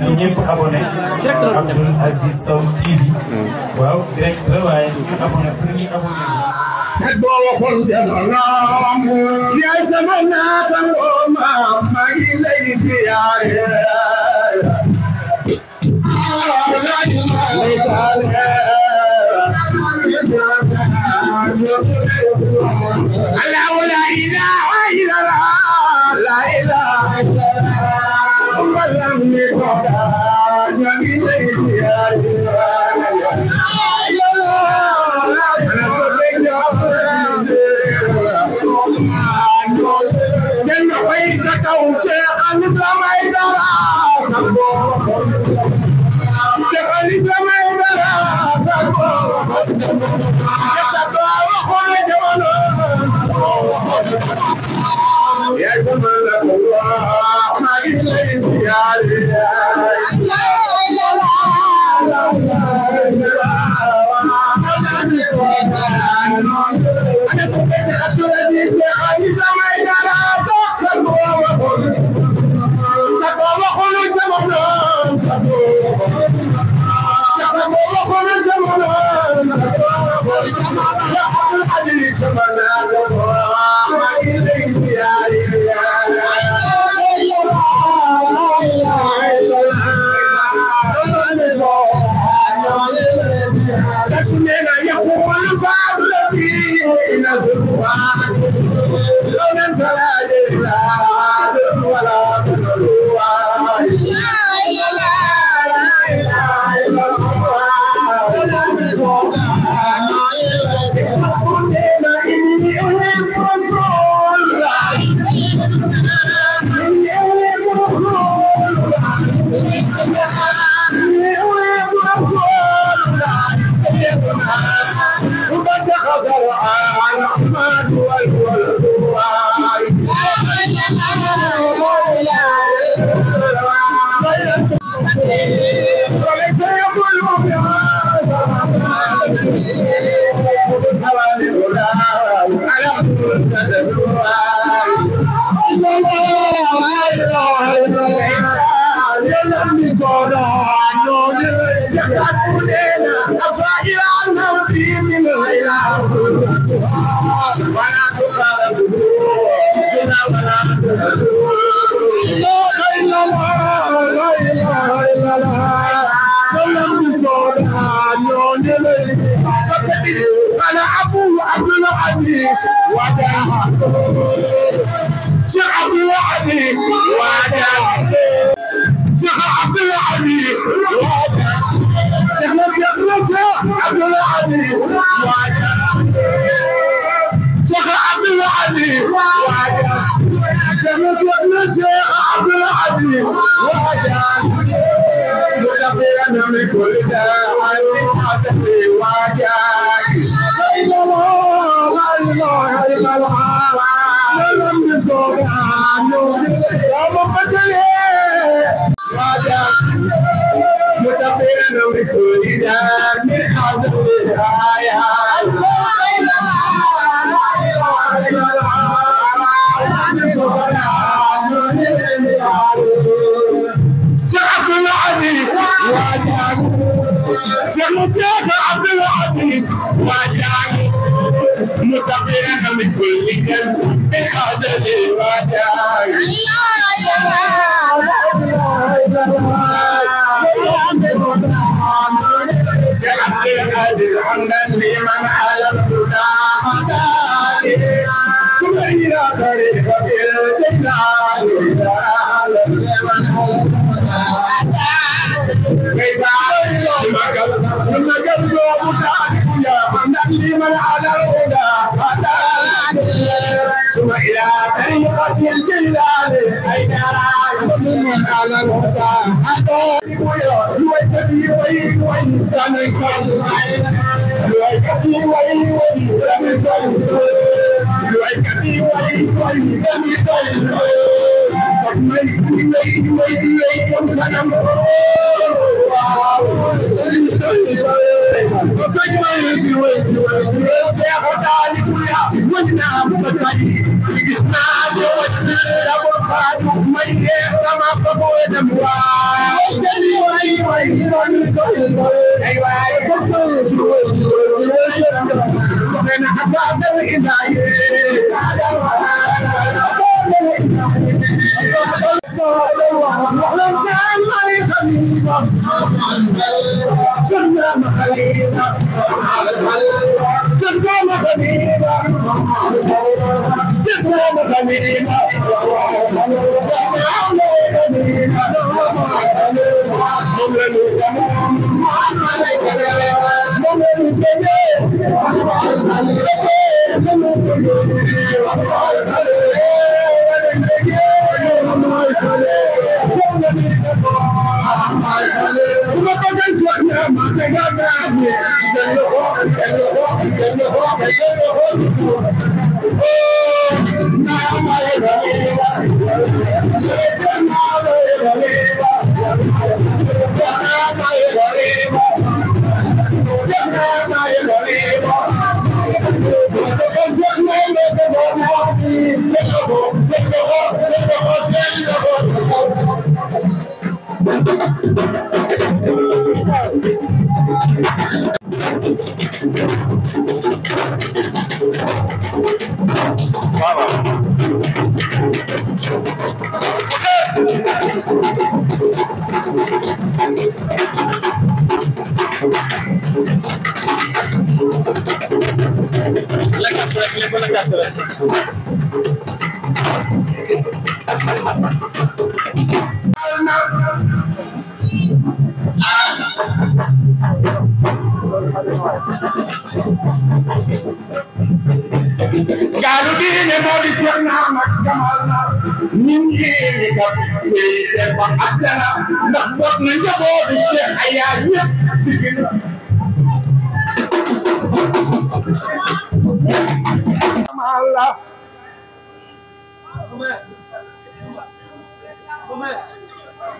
ñu ñëpp abonné Abdoul Aziz Sow TV waaw direct la waaye ñu abonné pour ñu abonné Sebo wakon jamanam ya zamana kan oma magi lay fiare Allah la ilaha illallah la ilaha illallah wallam ni khoda magi lay fiare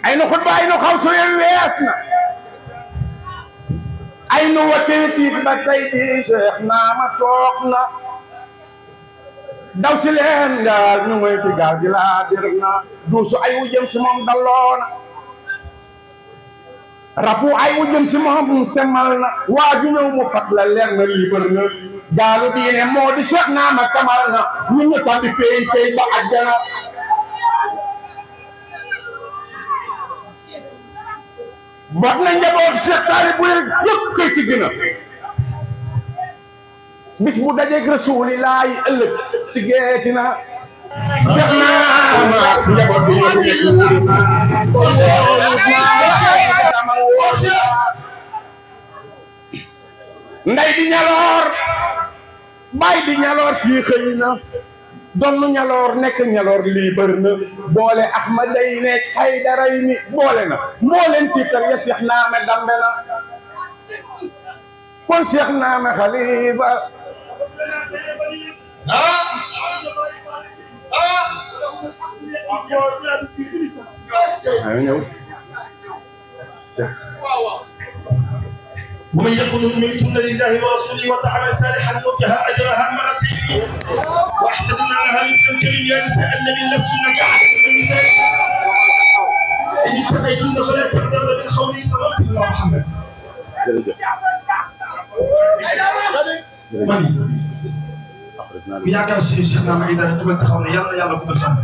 ay nu xutba ay nu xaw su wees na ay nu watee ci ba tey di Cheikh Naama toog na daw si leen daal ñu ngoy ci gaal gi laa dir na duusu ay wu jëm ci moom daloona rabu ay wu jëm ci moom semal na waa ju ñëw mu fat la leer na liibar na gaalu diine moo di Cheikh Naama kamal na ñu ñu tàbbi fey fey ba àjjana bot na njaboot Cheikh Taalib bu yëpp koy si gën a bis bu dajeeg Rasuulillaahi ëllëg si geeti na Cheikh Naama njaboot bi ñu nday di ñaloor bay di ñaloor kii xëy na donnu ñaloor nekk ñaloor lii bër na boole Ahmaday nekk Haydaray ni boole na moo leen tiital ya Cheikh Naama dambe na kon Cheikh Naama xalifa ومن يقل منكن لله ورسوله وتعمل صالحا نؤتها اجرها مع الدين واحتدنا لها رزقا كريما يا نساء النبي لستن كعدد النساء ان اتقيتن فلا تغضبن من قوله صلى الله عليه محمد يا كان Cheikh Naama Aidara tugal taxaw ne yàlla yàlla guddal fan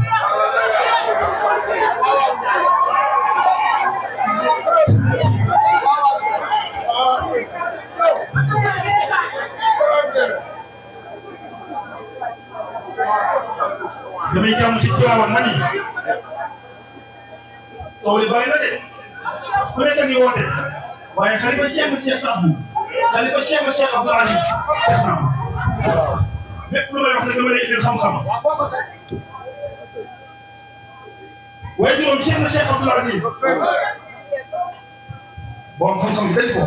damay jàmm ci Tiwaawan ma ni taw li bari na de ku nekk ngi woote waaye xalifa Cheikh Sadbou xalifa Cheikh Abdoul Aziz Cheikh Naama lépp lu may wax ne dama lay indil xam-xam waaye juróom Cheikh Abdoul Aziz boom xam-xam bi dañ ko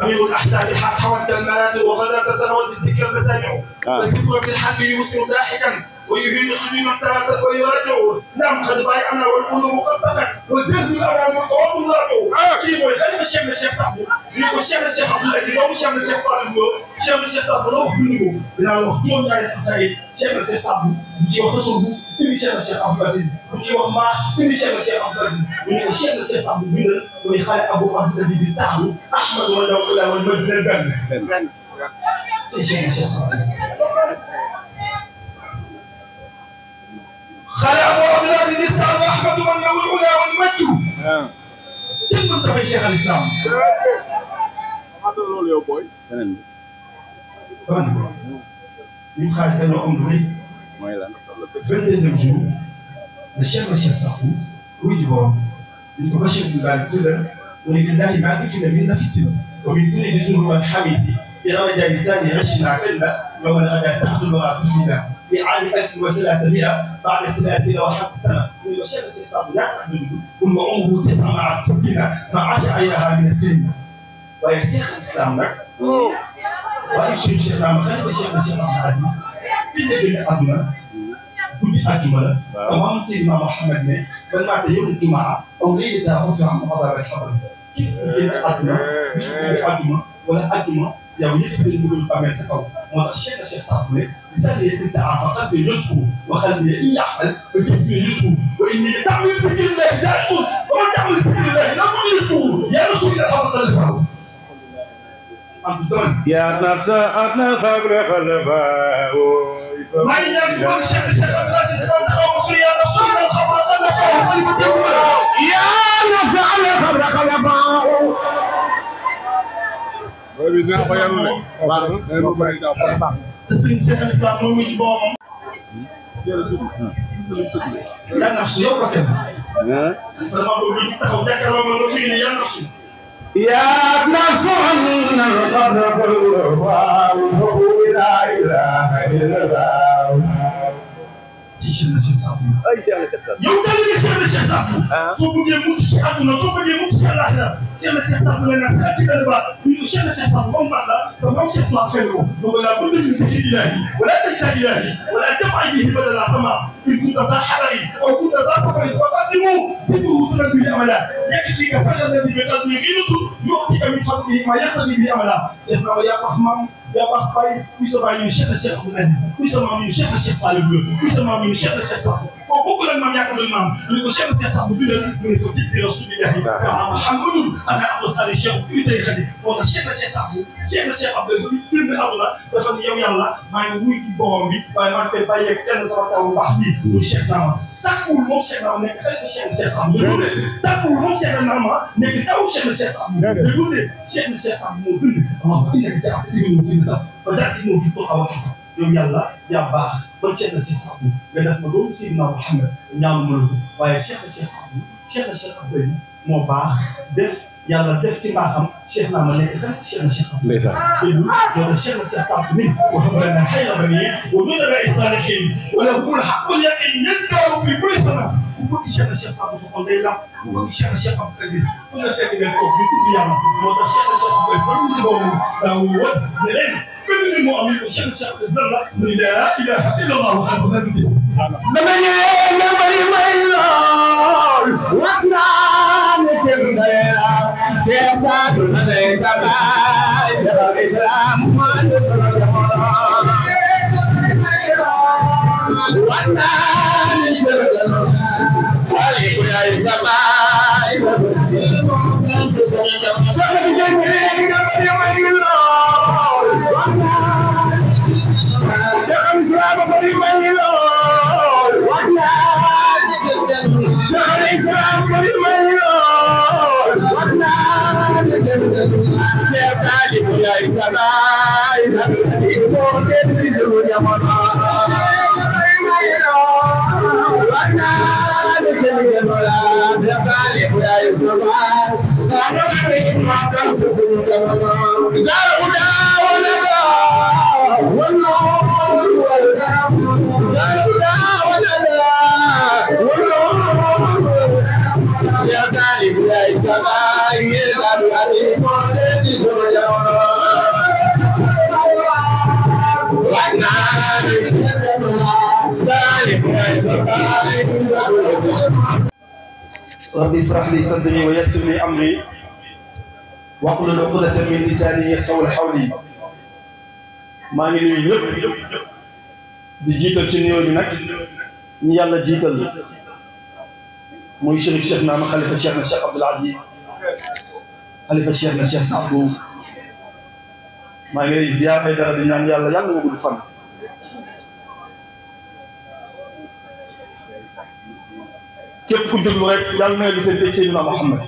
أمير الأحداث حوت المنادل وغدا تتهوى بالذكر المسامع والذكر بالحق يوسف ضاحكا ويهين سنين انتهت ويراجع نعم قد بايعنا والقلوب خفقت والذهب الأمام القوام الراجع كيف يخلي الشيخ صاحبه يقول الشيخ عبد العزيز أو الشيخ طالب الشيخ صاحبه روح منه بلا وقتهم يا سعيد الشيخ صاحبه يجي وتصل الشيخ عبد العزيز ci wax mbaax indi Cheikh na Cheikh Abdou Aziz ñu ne ko Cheikh na Cheikh Saad Bou bindal muy xale Abou Abdou Aziz di Saadu Ahmad wa daw ila wal madina benn ci Cheikh na Cheikh Saad Bou xale Abou Abdou Aziz di Saadu Ahmad wa daw ila wal madina kenn mën dafay Cheikh al Islam loolu yow booy ñu xaaj dañoo am lu rëy mooy lan 22e jour le Cheikh na Cheikh Saad Bou wuy ji boobu ñu ko Bachir bi baal tuddal mu ne billahi maa ngi fi ne fi nafsi wa min kulli juzuur wal xamisi في رمضان ثاني 20 كلمة يوم الغداء سعد الوراء فينا في عام 1300 بعد 30 وحتى سنة من الشيخ السيد لا تقبله وعمره 9 مع الستين ما عاش غيرها من السن ويا شيخ الإسلام لك ويا شيخ ما خلي الشيخ عبد العزيز بين أدنى بدي أجمل تمام سيدنا محمد من بعد يوم الجمعة أو ليلة رفع مقدار الحضر كيف بين أدنى مش بين أدنى ولا أدنى yow yëpp dañu bëgg a amee sa kaw moo tax Cheikh Saad Bou ne bisani yëpp sa faqat bi yusku wa qalbi yahfal wa jismi yusku wa inni ta'mil fikrillah zaqul wa man ta'mil fikrillah la yusku ya rasul al-hafiz al-fahu يا نفس أدنى خبر خلفاء ما ينام Cheikh Abdou Aziz يا رسول الخبر خلفاء يا نفس أدنى خبر خلفاء bi dina ko yàlla ne baax na day mo bari da baax sa sëriñ Cheikh al Islam moo wuti boomam yaa nafsu yow ko kenn vraiment boobu ñu taxaw jàkkaarloo ma fi ne yaa nafsu يا نفس أن القدر كله لا إله إلا الله ci Cheikh na Cheikh Saad Bou أي شيء أنا تكسر yow daal di Cheikh na Cheikh Saad Bou soo bëggee mucc ci àdduna soo bëggee mucc ci àllaaxira Cheikh na Cheikh Saad Bou la sax ci benn baat ñu Cheikh na Cheikh Saad Bou moom la sa moom Cheikh Tuubaa fenn ko donc la budda min zikri ilaahi wala tansa ilaahi wala tab'a bihi badala sama in kunta za hadari aw kunta za faqari faqaddimu zikruhu tunan bihi amala yakfika sagar alladhi bi qalbi ghilatu yu'tika min fadlihi ma yaqtadi bihi amala Cheikh na ya rahman ya baax bay kuy sa baay ñu Cheikh na Cheikh Abdou Aziz kuy sa maam ñu Cheikh na Cheikh Talib kuy sa maam ñu Cheikh na Cheikh Saad Bou kooku bokkul ak maam yaakaar nañu maam ñu ko Cheikh na Cheikh Saad Bou bindal mu ne fa jiddi rasulillahi kama Muhammadun ana Abdul Qadir Cheikh bi tey xadi moo tax Cheikh na Cheikh Saad Bou Cheikh na Cheikh Abdou Aziz bind àdduna dafa ne yow yàlla maa ngi wuy ci borom bi waaye maa ngi koy bàyyi kenn sama taw bu baax bii muy Cheikh Naama sàkkuwul moom Cheikh Naama nekk xale Cheikh na Cheikh Saad Bou sàkkuwul moom Cheikh Naama nekk taw Cheikh na Cheikh Saad Bou mais bu dee Cheikh na Cheikh Saad Bou moo bind waaw indi ak jàpp indi sax ba daal di ñëw fi toog awa xasa yow yàlla yaa baax man Cheikh na Cheikh Saad Bou nga def ma doomu Seydina Mouhamed ñaanu ma la ko waaye Cheikh na Cheikh Saad Bou Cheikh na Cheikh Abdou Aziz moo baax def yàlla def ci mbaaxam Cheikh naa ma nekk kan Cheikh na Cheikh Abdou Aziz déglu loolu Cheikh na Cheikh Saad Bou ni wa habla lana xayra bani wa nudaba salihin wa lahumul haqqul yaqin yazdaru fi kulli sana ku bëgg Cheikh na Cheikh Saad Bou su xol day lam ku bëgg Cheikh na Cheikh Abdou Aziz fu nga fekk ngeen toog bi tudd yàlla moo tax Cheikh na Cheikh Abdou Aziz mu ci boobu daaw wat ne leen benn nit moo am ni ko Cheikh na Cheikh Abdou Aziz la muy la ilaha illa allah dama ñëwee nga bari may lool wax naa ne kenn dayra Cheikh Saad Bou na day sa baay jaral islam moo di sunu jamono wax naa ne kenn wali ku yaay sa baay Cheikh bi ñëwee nga bari may lool wax naa Cheikh al Islam bari may lool wax naa Cheikh al Islam bari may lool wax naa Cheikh Talib yaay sa baay sa baay moo den di sunu jamono wax naa Cheikh Talib yaay sa baay sa baay moo den di sunu jamono Zaruda wala والنور والكرم زادنا ولنا والنور يا طالب يا سماء يزال عليم الذي سجون وانا طالب يا سماء رب اشرح لي صدري ويسر لي امري واحلل عقدة من لساني يفقهوا قولي maa ngi nuyu ñëpp di jiital ci nuyoo bi nag ñu yàlla jiital muy Chérif Cheikh Naama xalifa Cheikh na Cheikh Abdoul Aziz xalifa Cheikh na Cheikh Sadbou maa ngi lay ziar ay dara di ñaan yàlla yàlla nga gudd fan. képp ku déglu rek yàlla na nga gisee dégg Seydina Muhammad.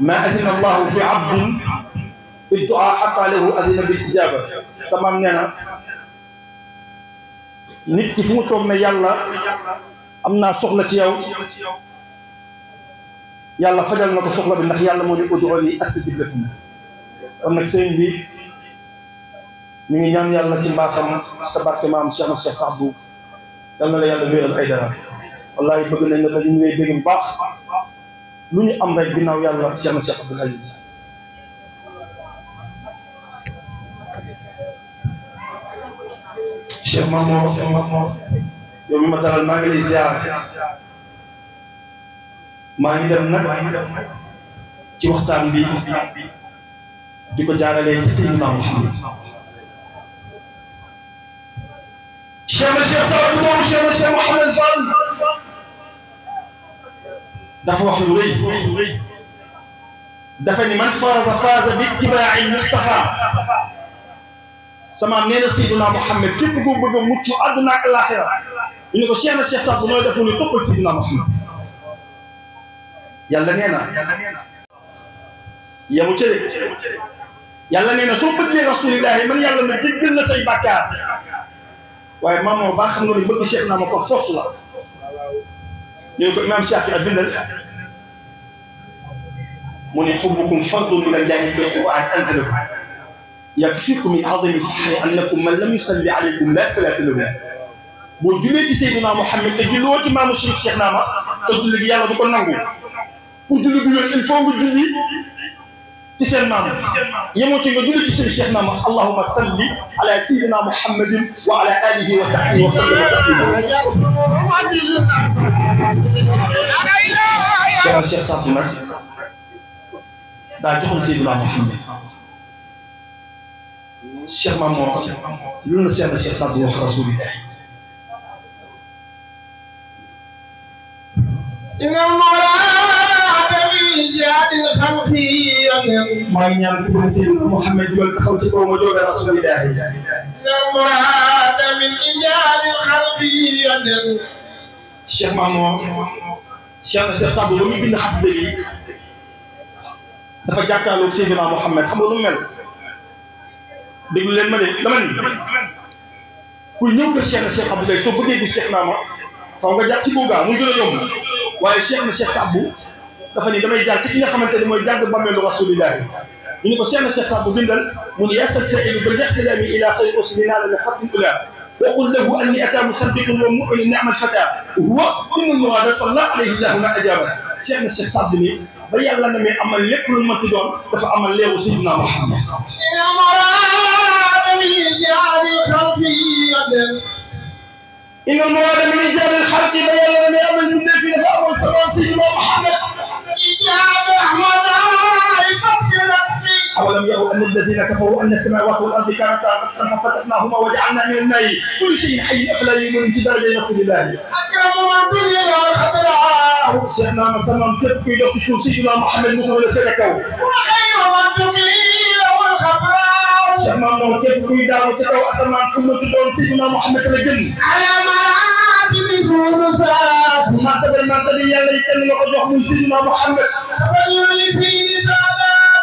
ma azina allahu fi abdin fi du'a hatta lahu azina bil ijaba. sama nee na nit ki fu mu toog ne yàlla am naa soxla ci yow yàlla fajal na ko soxla bi ndax yàlla moo ne ud'uuni astajib lakum. kon nag sëñ bi ñu ngi ñaan yàlla ci mbaaxam sa barke maam Cheikh na Cheikh Sadbou yal na la yàlla wéeral ay dara wallahi bëgg nañ nga ñu ngi lay dégg bu baax lu ñu am rek ginnaaw yàlla Cheikh na Cheikh Abdoul Aziz. Cheikh Mamour yow mi ma dalal maa ngi lay ziar maa ngi dem nag ci waxtaan bi di ko jaaralee ci Seydina Muhammad. Cheikh na Cheikh Sadbou moomu Cheikh na Cheikh Mouhamed Fall dafa wax lu rëy dafa ni man farada faaza bi ittibaa'i Mustafa sama nee na Seydina Muhammad képp ku bëgg a mucc àdduna ak àllaaxira ñu ne ko Cheikh na Cheikh Sadbou nooy def mu ne toppal Seydina Muhammad. yàlla nee na yamu cële yàlla nee na soo bëggee rasulillahi man yàlla na jéggal na say bàkkaar waaye maam moo baax xam nga ni bëgg Cheikh naa ma ko force la ñu ko imam Shafi ak bindal mu ne xubbukum fardun min allahi fi alquran anzalahu yakfikum min azami fahri annakum man lam yusalli alaykum la salata lahu. boo jullee ci Seydina Muhammad te julloo ci maamu Chérif Cheikh Naama sa julli gi yàlla du ko nangu. pour julli bi yoon il faut nga julli ci seen maam yemoo ci nga julli ci Chérif Cheikh Naama allahumma salli ala sayyidina Muhammadin wa ala alihi wa sahbihi wa sallam taslima. Cheikh Sadbou nag daa joxoon Seydina Muhammad. Cheikh Mamour lu na Cheikh Sadbou wax rasulillah. maa ngi ñaan pour Seydina Muhammad jubal taxaw ci kaw ma jóge rasulillah. Cheikh Mamour Cheikh na Cheikh Sadbou ba muy bind xasida bi dafa jàkkaarloog Seydina Muhammad xam nga lu mel déglu leen ma de dama ni ku ñëw kër Cheikh na Cheikh Abdoulaye soo bëggee gis Cheikh Naama xaw nga jàpp ci boogaa muy gën a yomb waaye Cheikh na Cheikh Sadbou dafa ni damay jàll ci ki nga xamante ne mooy jàng bàmmeelu rasulillah ñu ne ko Cheikh na Cheikh Sadbou bindal mu ne yasal sailu bil ihtilami ila xayri usmina la xatin ula وقل له اني اتى مصدق ومؤمن نعم الفتى هو كل المراد صلى الله عليه وسلم اجابه. Cheikh na Cheikh Sadbou ni ba yàlla na may amal lépp lu ma ci doon dafa amal leewu Seydina Muhammad. إن المراد من إيجاد الخلق بيان لم يعمل من في أول سماء سيدنا محمد إيجاد أحمد أولم يروا أن الذين كفروا أن السماوات والأرض كانتا رتقا ففتحناهما وجعلنا من الماء كل شيء حي أفلا يؤمن امتداد رسول الله أكرم من دنيا وخضراء شيخنا ما سمم كيف في دوك شو سيدنا محمد مكمل سلكوا وخير من دنيا والخضراء شيخنا ما كيف في دار تكوا أسمان كل تدون سيدنا محمد لجن على ما تبي ما تبي يلا يكلم وجه من سيدنا محمد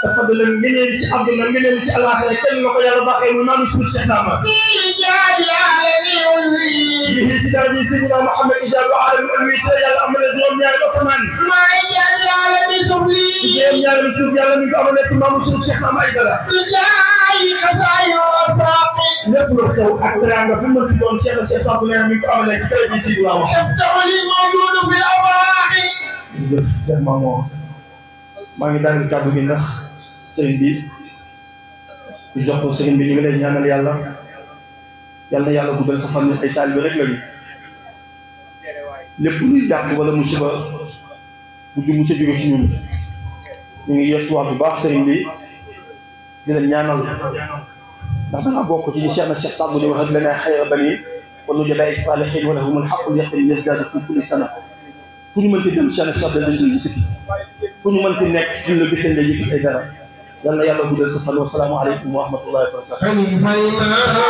تفضل من عبد الله من الله يكلم وجه يلا باقي من ما بيسوي شيخنا ما إيجاد العالمين به تدري سيدنا محمد إيجاد عالم الأمي يلا أمر الدنيا يا الأسمان ما إيجاد العالمين سبلي يا رسول يلا من أمر الإمام مسلم شيخنا ما يقدر إيجاد خزائن وفاقي نقول سو أكثر عن فيلم الدون شيخ Sadbou من أمر الكتاب سيدنا محمد افتح لي موجود في الأواقي Cheikh Mamour maa ngi daal di kàddu gi ndax sëriñ bi ñu jox ko sëriñ bi ñu ngi lay ñaanal yàlla yal na yàlla guddal sa fan ay taalibe rek lañu lépp luy jàpp wala musiba bu ju musa jóge ci ñun ñu ngi yeesuwaat bu baax sëriñ bi di leen ñaanal ndax danga bokk ci Cheikh na Cheikh Sadbou di wax ak leneen xayra bani ونجباء الصالحين ولهم الحق اليقين يزداد في كل سنة فني من تدم شان الصبر دنجل يكتي فني من تنك سن لو بيسن يكتي اي دارا يلا يلا بدل سفر والسلام عليكم ورحمة الله وبركاته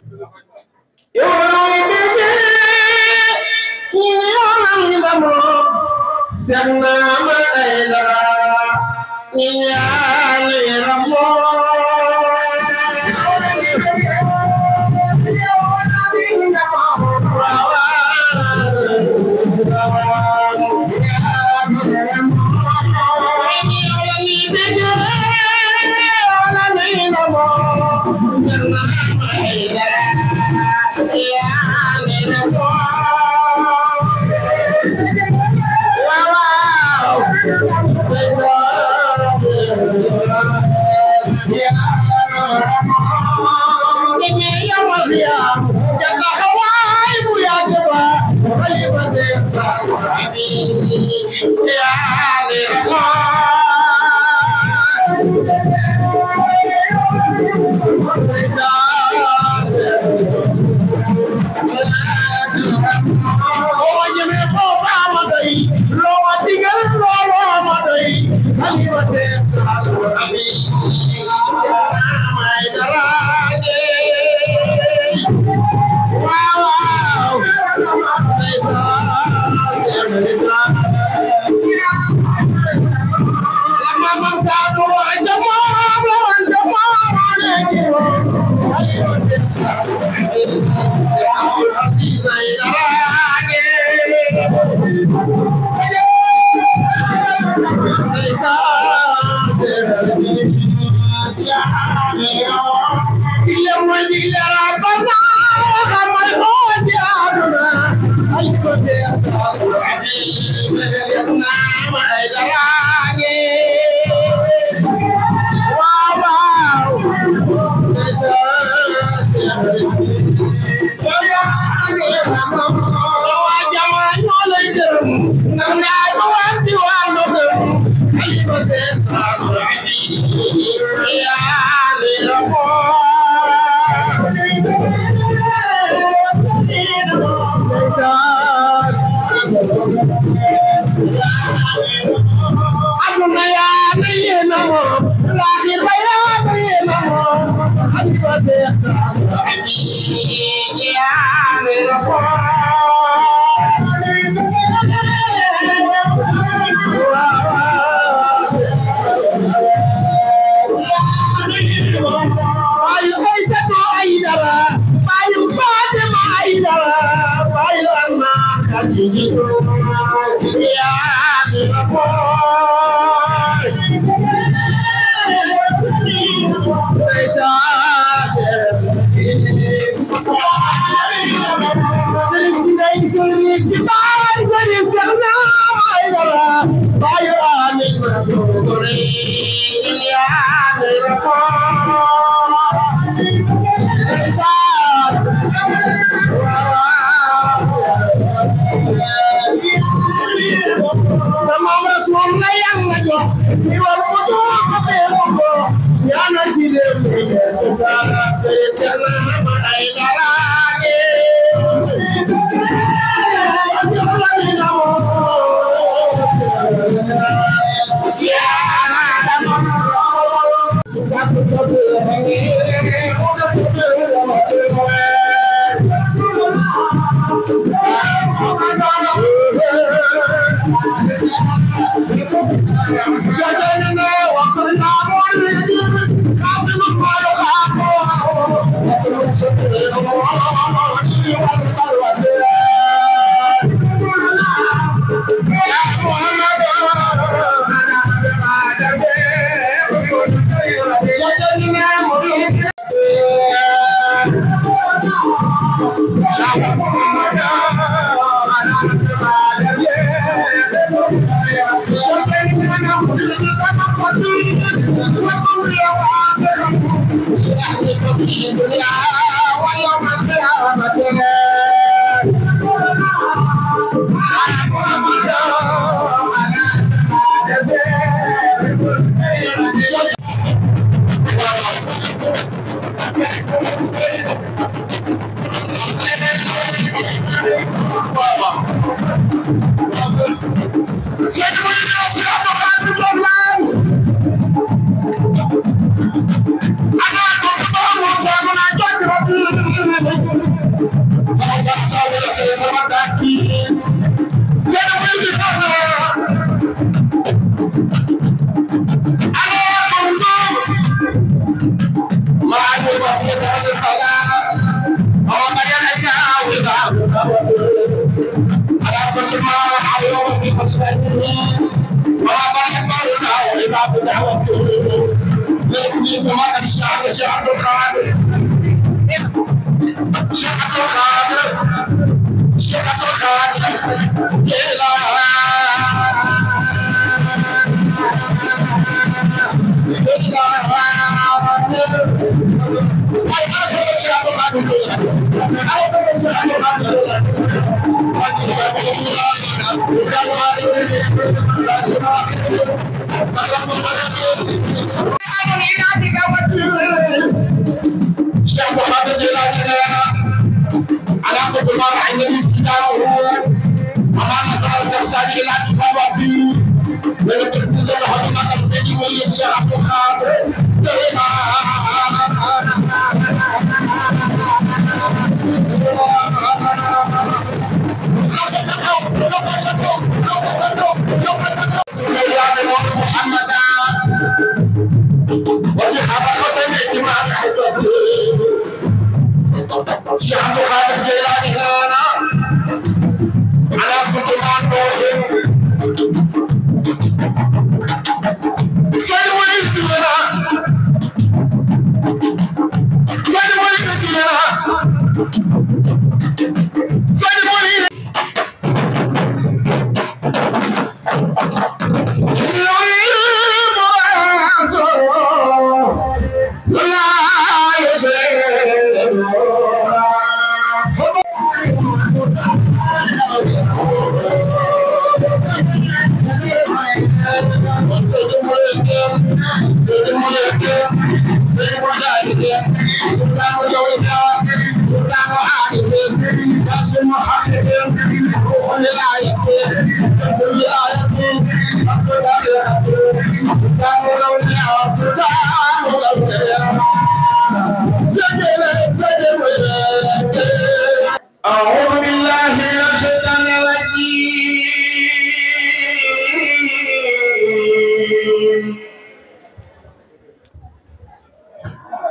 أعوذ بالله من الشيطان الرجيم.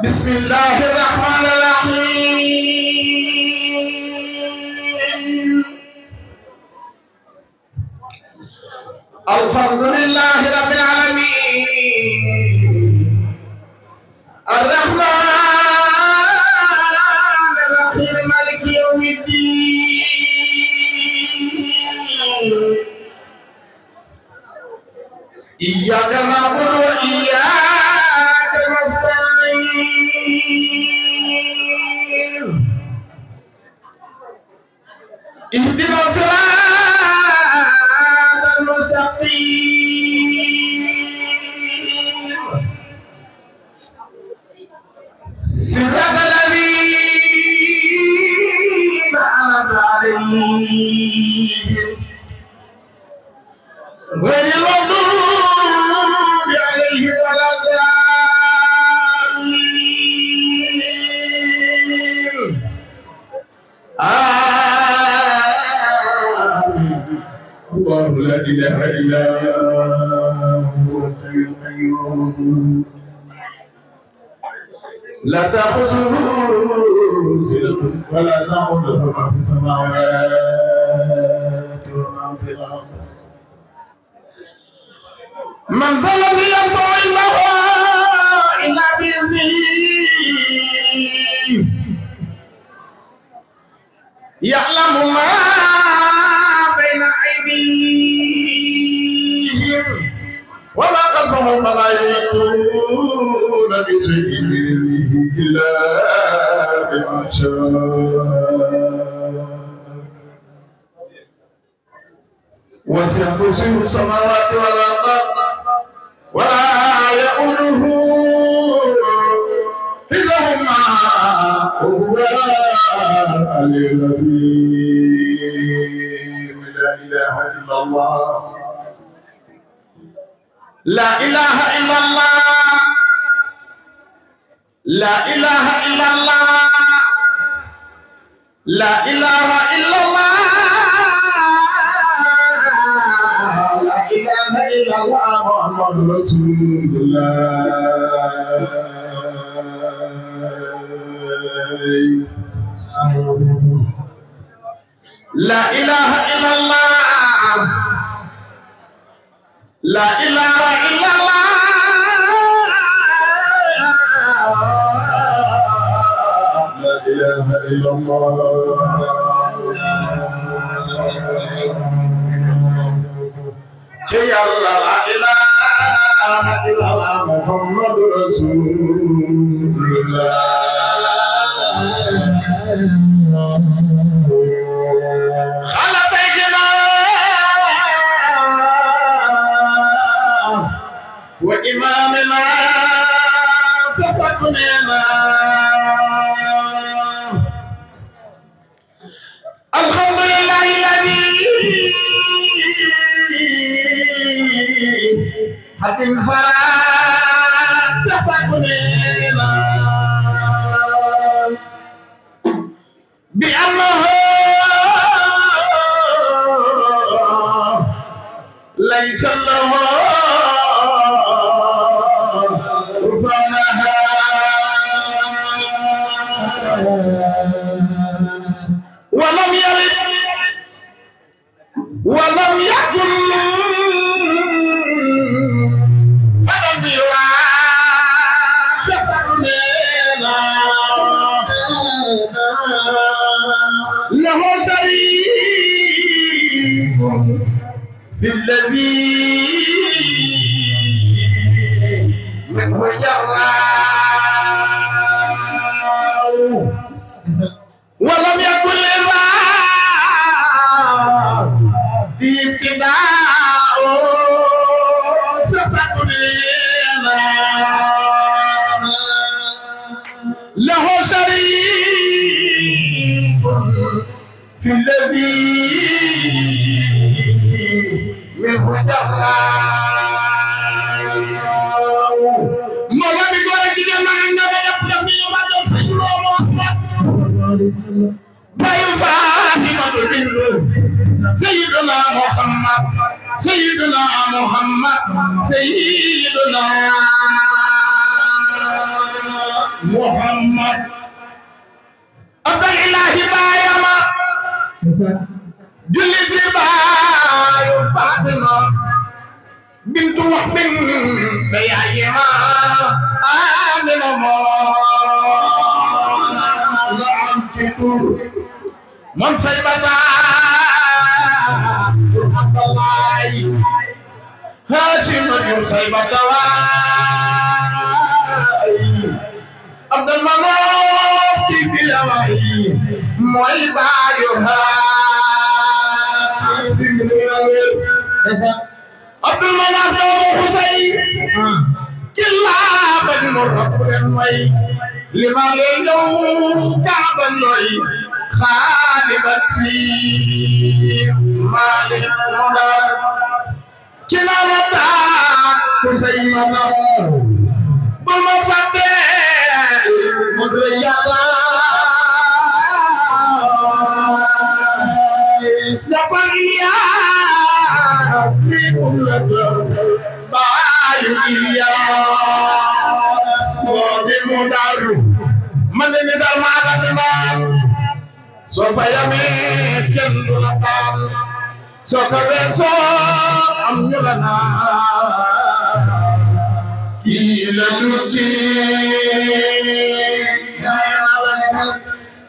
بسم الله الرحمن الرحيم. الحمد لله رب العالمين الرحمن الرحيم مالك يوم الدين إياك نعبد وإياك نستعين اهدنا الصراط المستقيم صراط الذين أنعمت عليهم غير المغضوب عليهم ولا الضالين الله لا إله إلا هو الحي القيوم لا تأخذه سنة ولا نوم له ما في السماوات وما في الأرض من ذا الذي يشفع عنده إلا بإذنه يعلم ما بين أيديهم وما خلفهم فلا يحيطون بشيء من علمه إلا بما شاء وسع كرسيه السماوات والأرض ولا يؤوده حفظهما وهو العلي العظيم. لا إله إلا الله لا إله إلا الله لا إله إلا الله لا إله إلا الله لا إله إلا الله محمد رسول الله. لا إله إلا الله لا إله إلا الله إلا الله يا الله لا إله إلا الله محمد رسول الله خلقنا وإمامنا صفقنا الحمد لله الذي حتم فرات صفقنا بأنه ليس له فنها ولم يلد ولم يكن فلم يولد له شريك في الذي منه جرى ولم يكن للرا في ابتداء سفكنا له شريك في الذي منه جرى مولا بيقول لك إذا ما عندنا يبقى في يوم سيدنا محمد ما يفهم سيدنا محمد سيدنا محمد سيدنا محمد عبد الإله بايما جلد باي فاطمة بنت وهب بيايما آمنة من سيبتا عبد الله هاشم بن سيبتا عبد المناف في الهواي مويبا عبد المناف دوم حسين كلا بن مرب المي لما يوم كعب النوي خالبت في مالك مدار كلا وطا حسيمنا بالمفتح مدرياتا جبان إياس في كل بايو إياس ودي مدار من ندار مالك سوف يميت كندلتان سوف يسو أمنلنا إلى نتي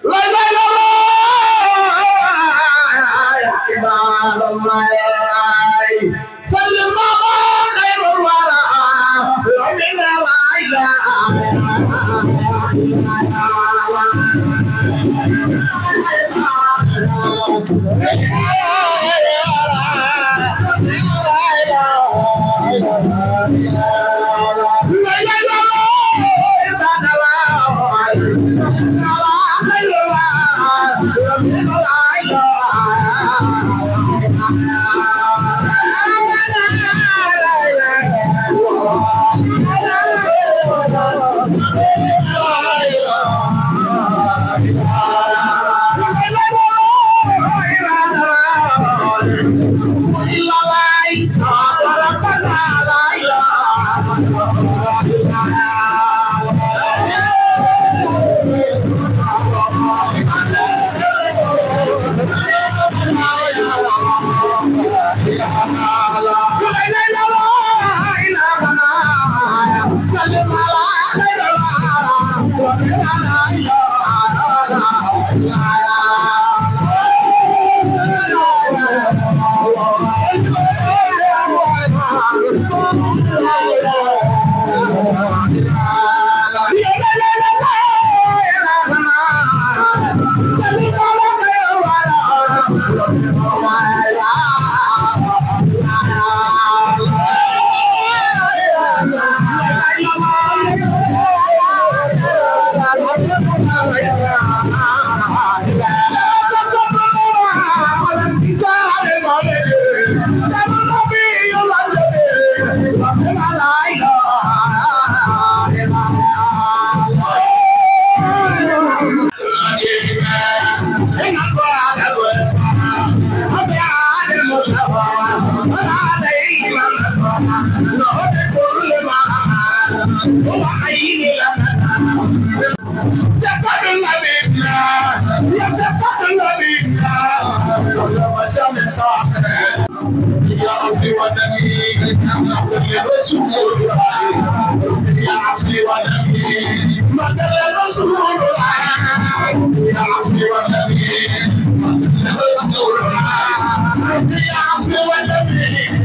لا لا لا يا كبار الله سلم الله خير الورى ومن لا إله عفو ونبي رسول الله يا عفو ونبي مدد رسول الله يا عفو ونبي مدد رسول الله يا عفو ونبي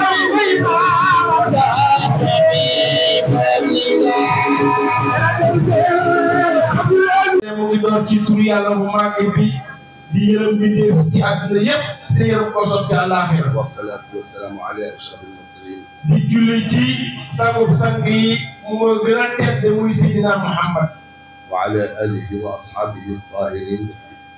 I mu ngi doon ci turu yàlla bu màgg bi di yërëm bi dee ci àdduna yëpp te yërëm ko soog ci àllaaxira. wasalaatu wasalaamu ala ashrafil mursalin. di julli ci sangu sang yi mu gën a tedd muy Seydina Muhammad. wa ala alihi wa ashaabihi tahirin.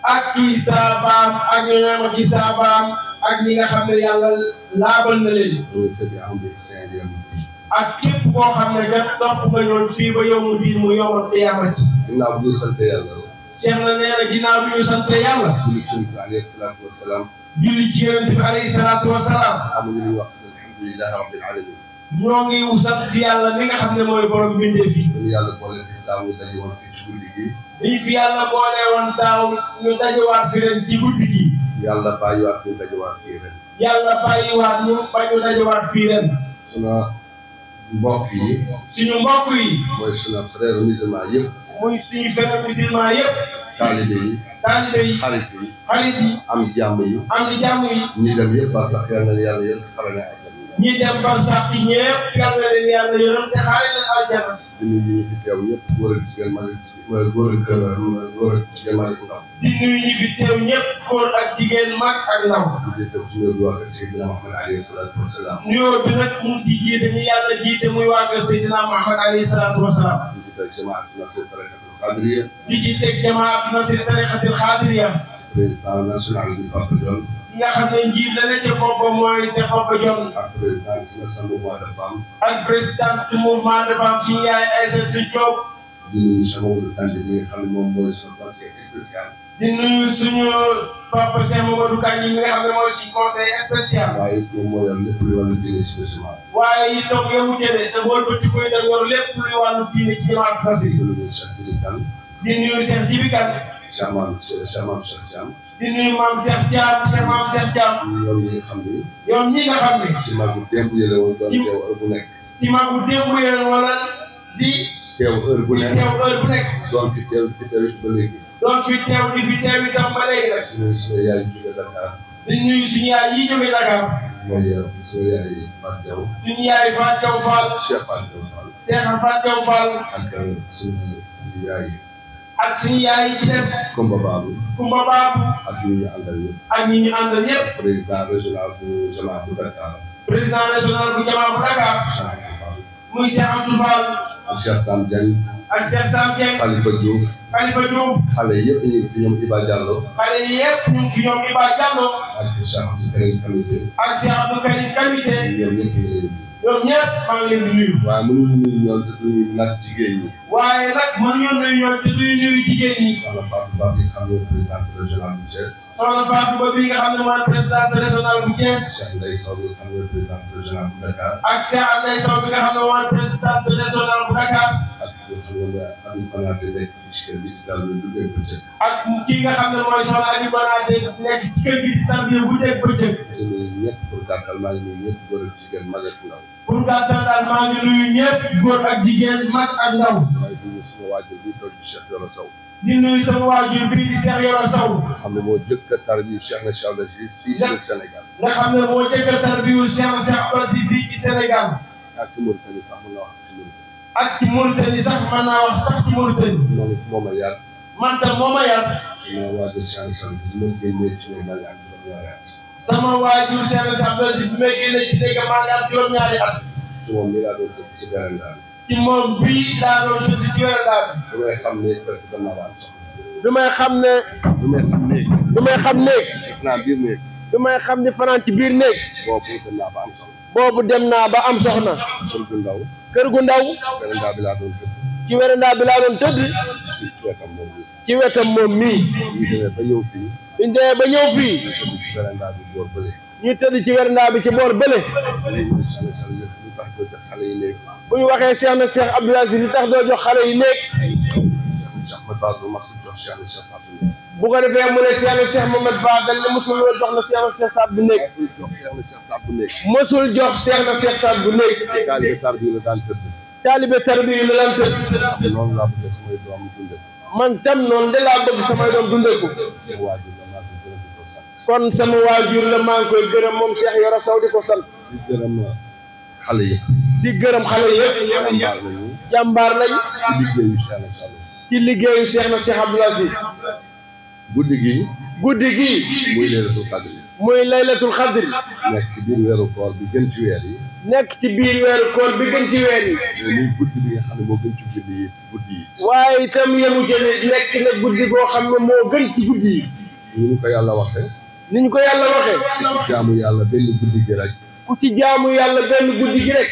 ak kii saabaam ak ñoom ak kii saabaam ak ñi nga xam ne yàlla laabal na leen. wa tabi'ahum bi ihsaan ila yawmi ddin. ak képp koo xam ne kat topp nga ñoon fii ba yawmu diin mu yawmal qiyaamati. ginnaaw bu ñu sant yàlla. Cheikh na nee na ginnaaw bi ñu sant yàlla. julli ci Yonent bi alayhi salaatu wa salaam. julli ci Yonent bi alayhi salaatu wa salaam. amuñu lu ñuy wax alhamdulillahi rabbil alamin. ñoo ngi sant yàlla mi nga xam ne mooy borom bindee fi. ñu yàlla boole fi daaw ñu daje woon fii ci guddi gi. liñ fi yàlla boole woon daaw ñu dajewaat fi ren ci guddi gi. yàlla bàyyiwaat ñu dajewaat fii ren. yàlla bàyyiwaat ñu ba ñu dajewaat fii ren. suna mbokk yi. suñu mbokk yi. mooy suna frère musulman yëpp. muy suñu frère musulman yëpp. taalibe yi. taalibe yi. xarit yi. xarit yi. am jàmm yi. am di jàmm yi. ñi dem yëpp ba sax yal na yàlla yëpp xarale ak ñi dem ba sax ci ñëpp yal na leen yàlla yërëm te xaare leen aljana. di nuyu ñi fi teew ñëpp góor ak jigéen mag ak góor ak jigéen mag ak ndaw. di nuyu ñi fi teew ñëpp góor ak jigéen mag ak ndaw. di teew ci nuyoo bi waa kër Seydina Muhammad alayhi salaatu wa salaam. nuyoo bi nag mu ngi ci jiite ñu yàlla jiite muy waa kër Seydina Muhammad alayhi salaatu wa salaam. di ci teg jamaat nasir tarixatul xaadiriya. di ci teg jamaat nasir tarixatul xaadiriya. président national bi Papa Dione. ki nga xam ne njiit la ne ca boppam mooy Cheikh Papa Dione. ak président national mouvement de femme. ak président du mouvement de femme suñu yaay Aïssatou Diop. di nuyu sama wàllu tànn bi nga xam ne moom mooy son conseil spécial. di nuyu suñu papa Cheikh Mamadou Kandji mi nga xam ne mooy suñu conseil spécial. waaye moom moo yor lépp lu wàllu diine ci musulman. waaye itam yow jëlee te bool ba ci koy dem yor lépp luy wàllu diine ci jamaat Nasir. di nuyu Cheikh Djibi Kane. di nuyu Cheikh Djibi Kane. Cheikh Maam Cheikh Thiam. di nuyu maam Cheikh Thiam Cheikh maam Cheikh Thiam. ñoom ñi nga xam ni. ñoom ñi nga xam ne. ci magu démb yële woon doon teew heure bu nekk. ci magu démb yële wala di. teew heure bu nekk di teew heure bu nekk. doon fi teew it ba léegi. doon fi teew di fi teew itam ba léegi rek. di nuyu suñu yaay yi jóge Dakar. di nuyu suñu yaay yi jóge Dakar. mooy suñu yaay yi Fatou Diaw. suñu yaay Fatou Diaw Fall. Cheikh Fatou Diaw Fall. Cheikh Fatou Diaw Fall. ak suñu yaay yi. ak suñu yaay yi ci des. Kumba Babou. Kumba Babou. ak ñi ñu àndal ñëpp. ak ñi ñu àndal ñëpp. président régional bu Jamaa bu Dakar. président national bu Jamaa bu Dakar. Cheikh Abdou Fall. muy Cheikh Abdou Fall. ak Cheikh Sam Diagne. ak Cheikh Sam Dieng. Khalifa Diouf. Khalifa Diouf. xale yëpp ñu ngi fi ñoom Iba Diallo. xale yëpp ñu ngi fi ñoom Iba Diallo. ak Cheikh Abdou Karim Kamité. ak Cheikh Abdou Karim Kamité. ñoom ñëpp ñu ngi leen di. ñoom ñëpp maa ngi leen di nuyu. waaye mënuñu nuyu ñoom te duñu nag jigéen ñi. waaye nag mënuñu nuyu ñoom te duñu nuyu jigéen ñi. soxna Fatou Ba bi xam nga présidente régionale bu Thiès. soxna Fatou Ba bi nga xam ne mooy présidente régionale bu Thiès. Cheikh Ndeye Sow bi xam nga présidente régionale bu Dakar. ak Cheikh Ndeye Sow bi nga xam ne mooy présidente régionale bu Dakar. ak xam nga Habib Konaté nekk fii ci kër gi di dal lu dugg bëccëg. ak kii nga xam ne mooy soxna Habib Konaté nekk ci kër gi di tarbiya guddeeg bëccëg. te nuyu ñëpp pour gàttal maa ngi nuyu ñëpp góor ak jigéen mag ak ndaw. pour gàttal daal maa ngi nuyu ñëpp góor ak jigéen mag ak ndaw. waaye di nuyu suma waajur bi toog di Cheikh Yoro Sow. di nuyu sama waajur bii di Cheikh Yoro Sow. xam ne moo jëkk a tarbiyu Cheikh na Cheikh Abdou Aziz fii ci Sénégal. nga xam ne moo jëkk a tarbiyu Cheikh na Cheikh Abdou Aziz fii ci Sénégal. ak ci Mauritanie sax mën naa wax ci Mauritanie. ak ci Mauritanie sax mën naa wax sax ci Mauritanie. moom it moo ma yar. man tam moo ma yar. suma waajur Cheikh na Cheikh Abdou Aziz bi ma génnee ci néeg maa ngi am juróom-ñaari at. sama waajur Cheikh na Cheikh Abdou Aziz bi may génne ci néeg maa ngi am juróom-ñaari at. ci moom mi laa doon tëdd ci véranda bi. ci moom bii laa doon tëdd ci véranda bi. bi may xam ne fekk dem naa ba am soxna. bi may xam ne bi may xam néeg. bi may xam néeg def naa biir néeg. bi may xam ni fanaan ci biir néeg boobu dem naa ba am soxna. boobu dem naa ba am soxna. kër gu ndaw. kër gu ndaw véranda bi laa doon tëdd. ci véranda bi laa doon tëdd ci wetam moom mi. ci wetam moom mii. ñu demee ba ñëw fii. biñ demee ba ñëw fii ñu tëdd ci véranda bi boor bële. ñu tëdd ci véranda bi ci boor bële. ñu tax doo jox xale yi néeg. bu ñu waxee Cheikh na Cheikh Abdou Aziz li tax doo jox xale yi néeg. Cheikh Ahmed Badou mas jox Cheikh na Cheikh Saad Bou. bu ko defee mu ne Cheikh na Cheikh Mohamed Fadel ne mosul jox na Cheikh na Cheikh Saad Bou néeg. jox Cheikh na Cheikh Saad Bou néeg. mosul jox Cheikh na Cheikh Saad Bou néeg. taalibe tarbiya la daan tëdd. taalibe tarbiya la daan tëdd. noonu laa bëgg samay doom dunde. man tam noonu de laa bëgg samay doom dundee ko. sama waajur la maa ngi gërëm di ko sant. kon sama waajur la maa ngi koy gërëm moom Cheikh Yoro Sow di ko sant. di gërëm xale yi. di gërëm xale yëpp jàmbaar lañu jàmbaar lañ ci liggéeyu Cheikh na Cheikh ci liggéeyu Cheikh Abdoul Aziz guddi gi guddi gi muy laylatul qadr muy laylatul xadri nekk ci biir weeru koor bi gën ci weer yi nekk ci biir weeru koor bi gën ci weer yi muy guddi bi nga xam ne moo gën ci guddi yi waaye itam yemu jëne nekk na guddi boo xam ne moo gën ci guddi yi ni ñu ko yàlla waxee ni ñu ko yàlla waxee ci jaamu yàlla benn guddi gi rek ku ci jaamu yàlla benn guddi gi rek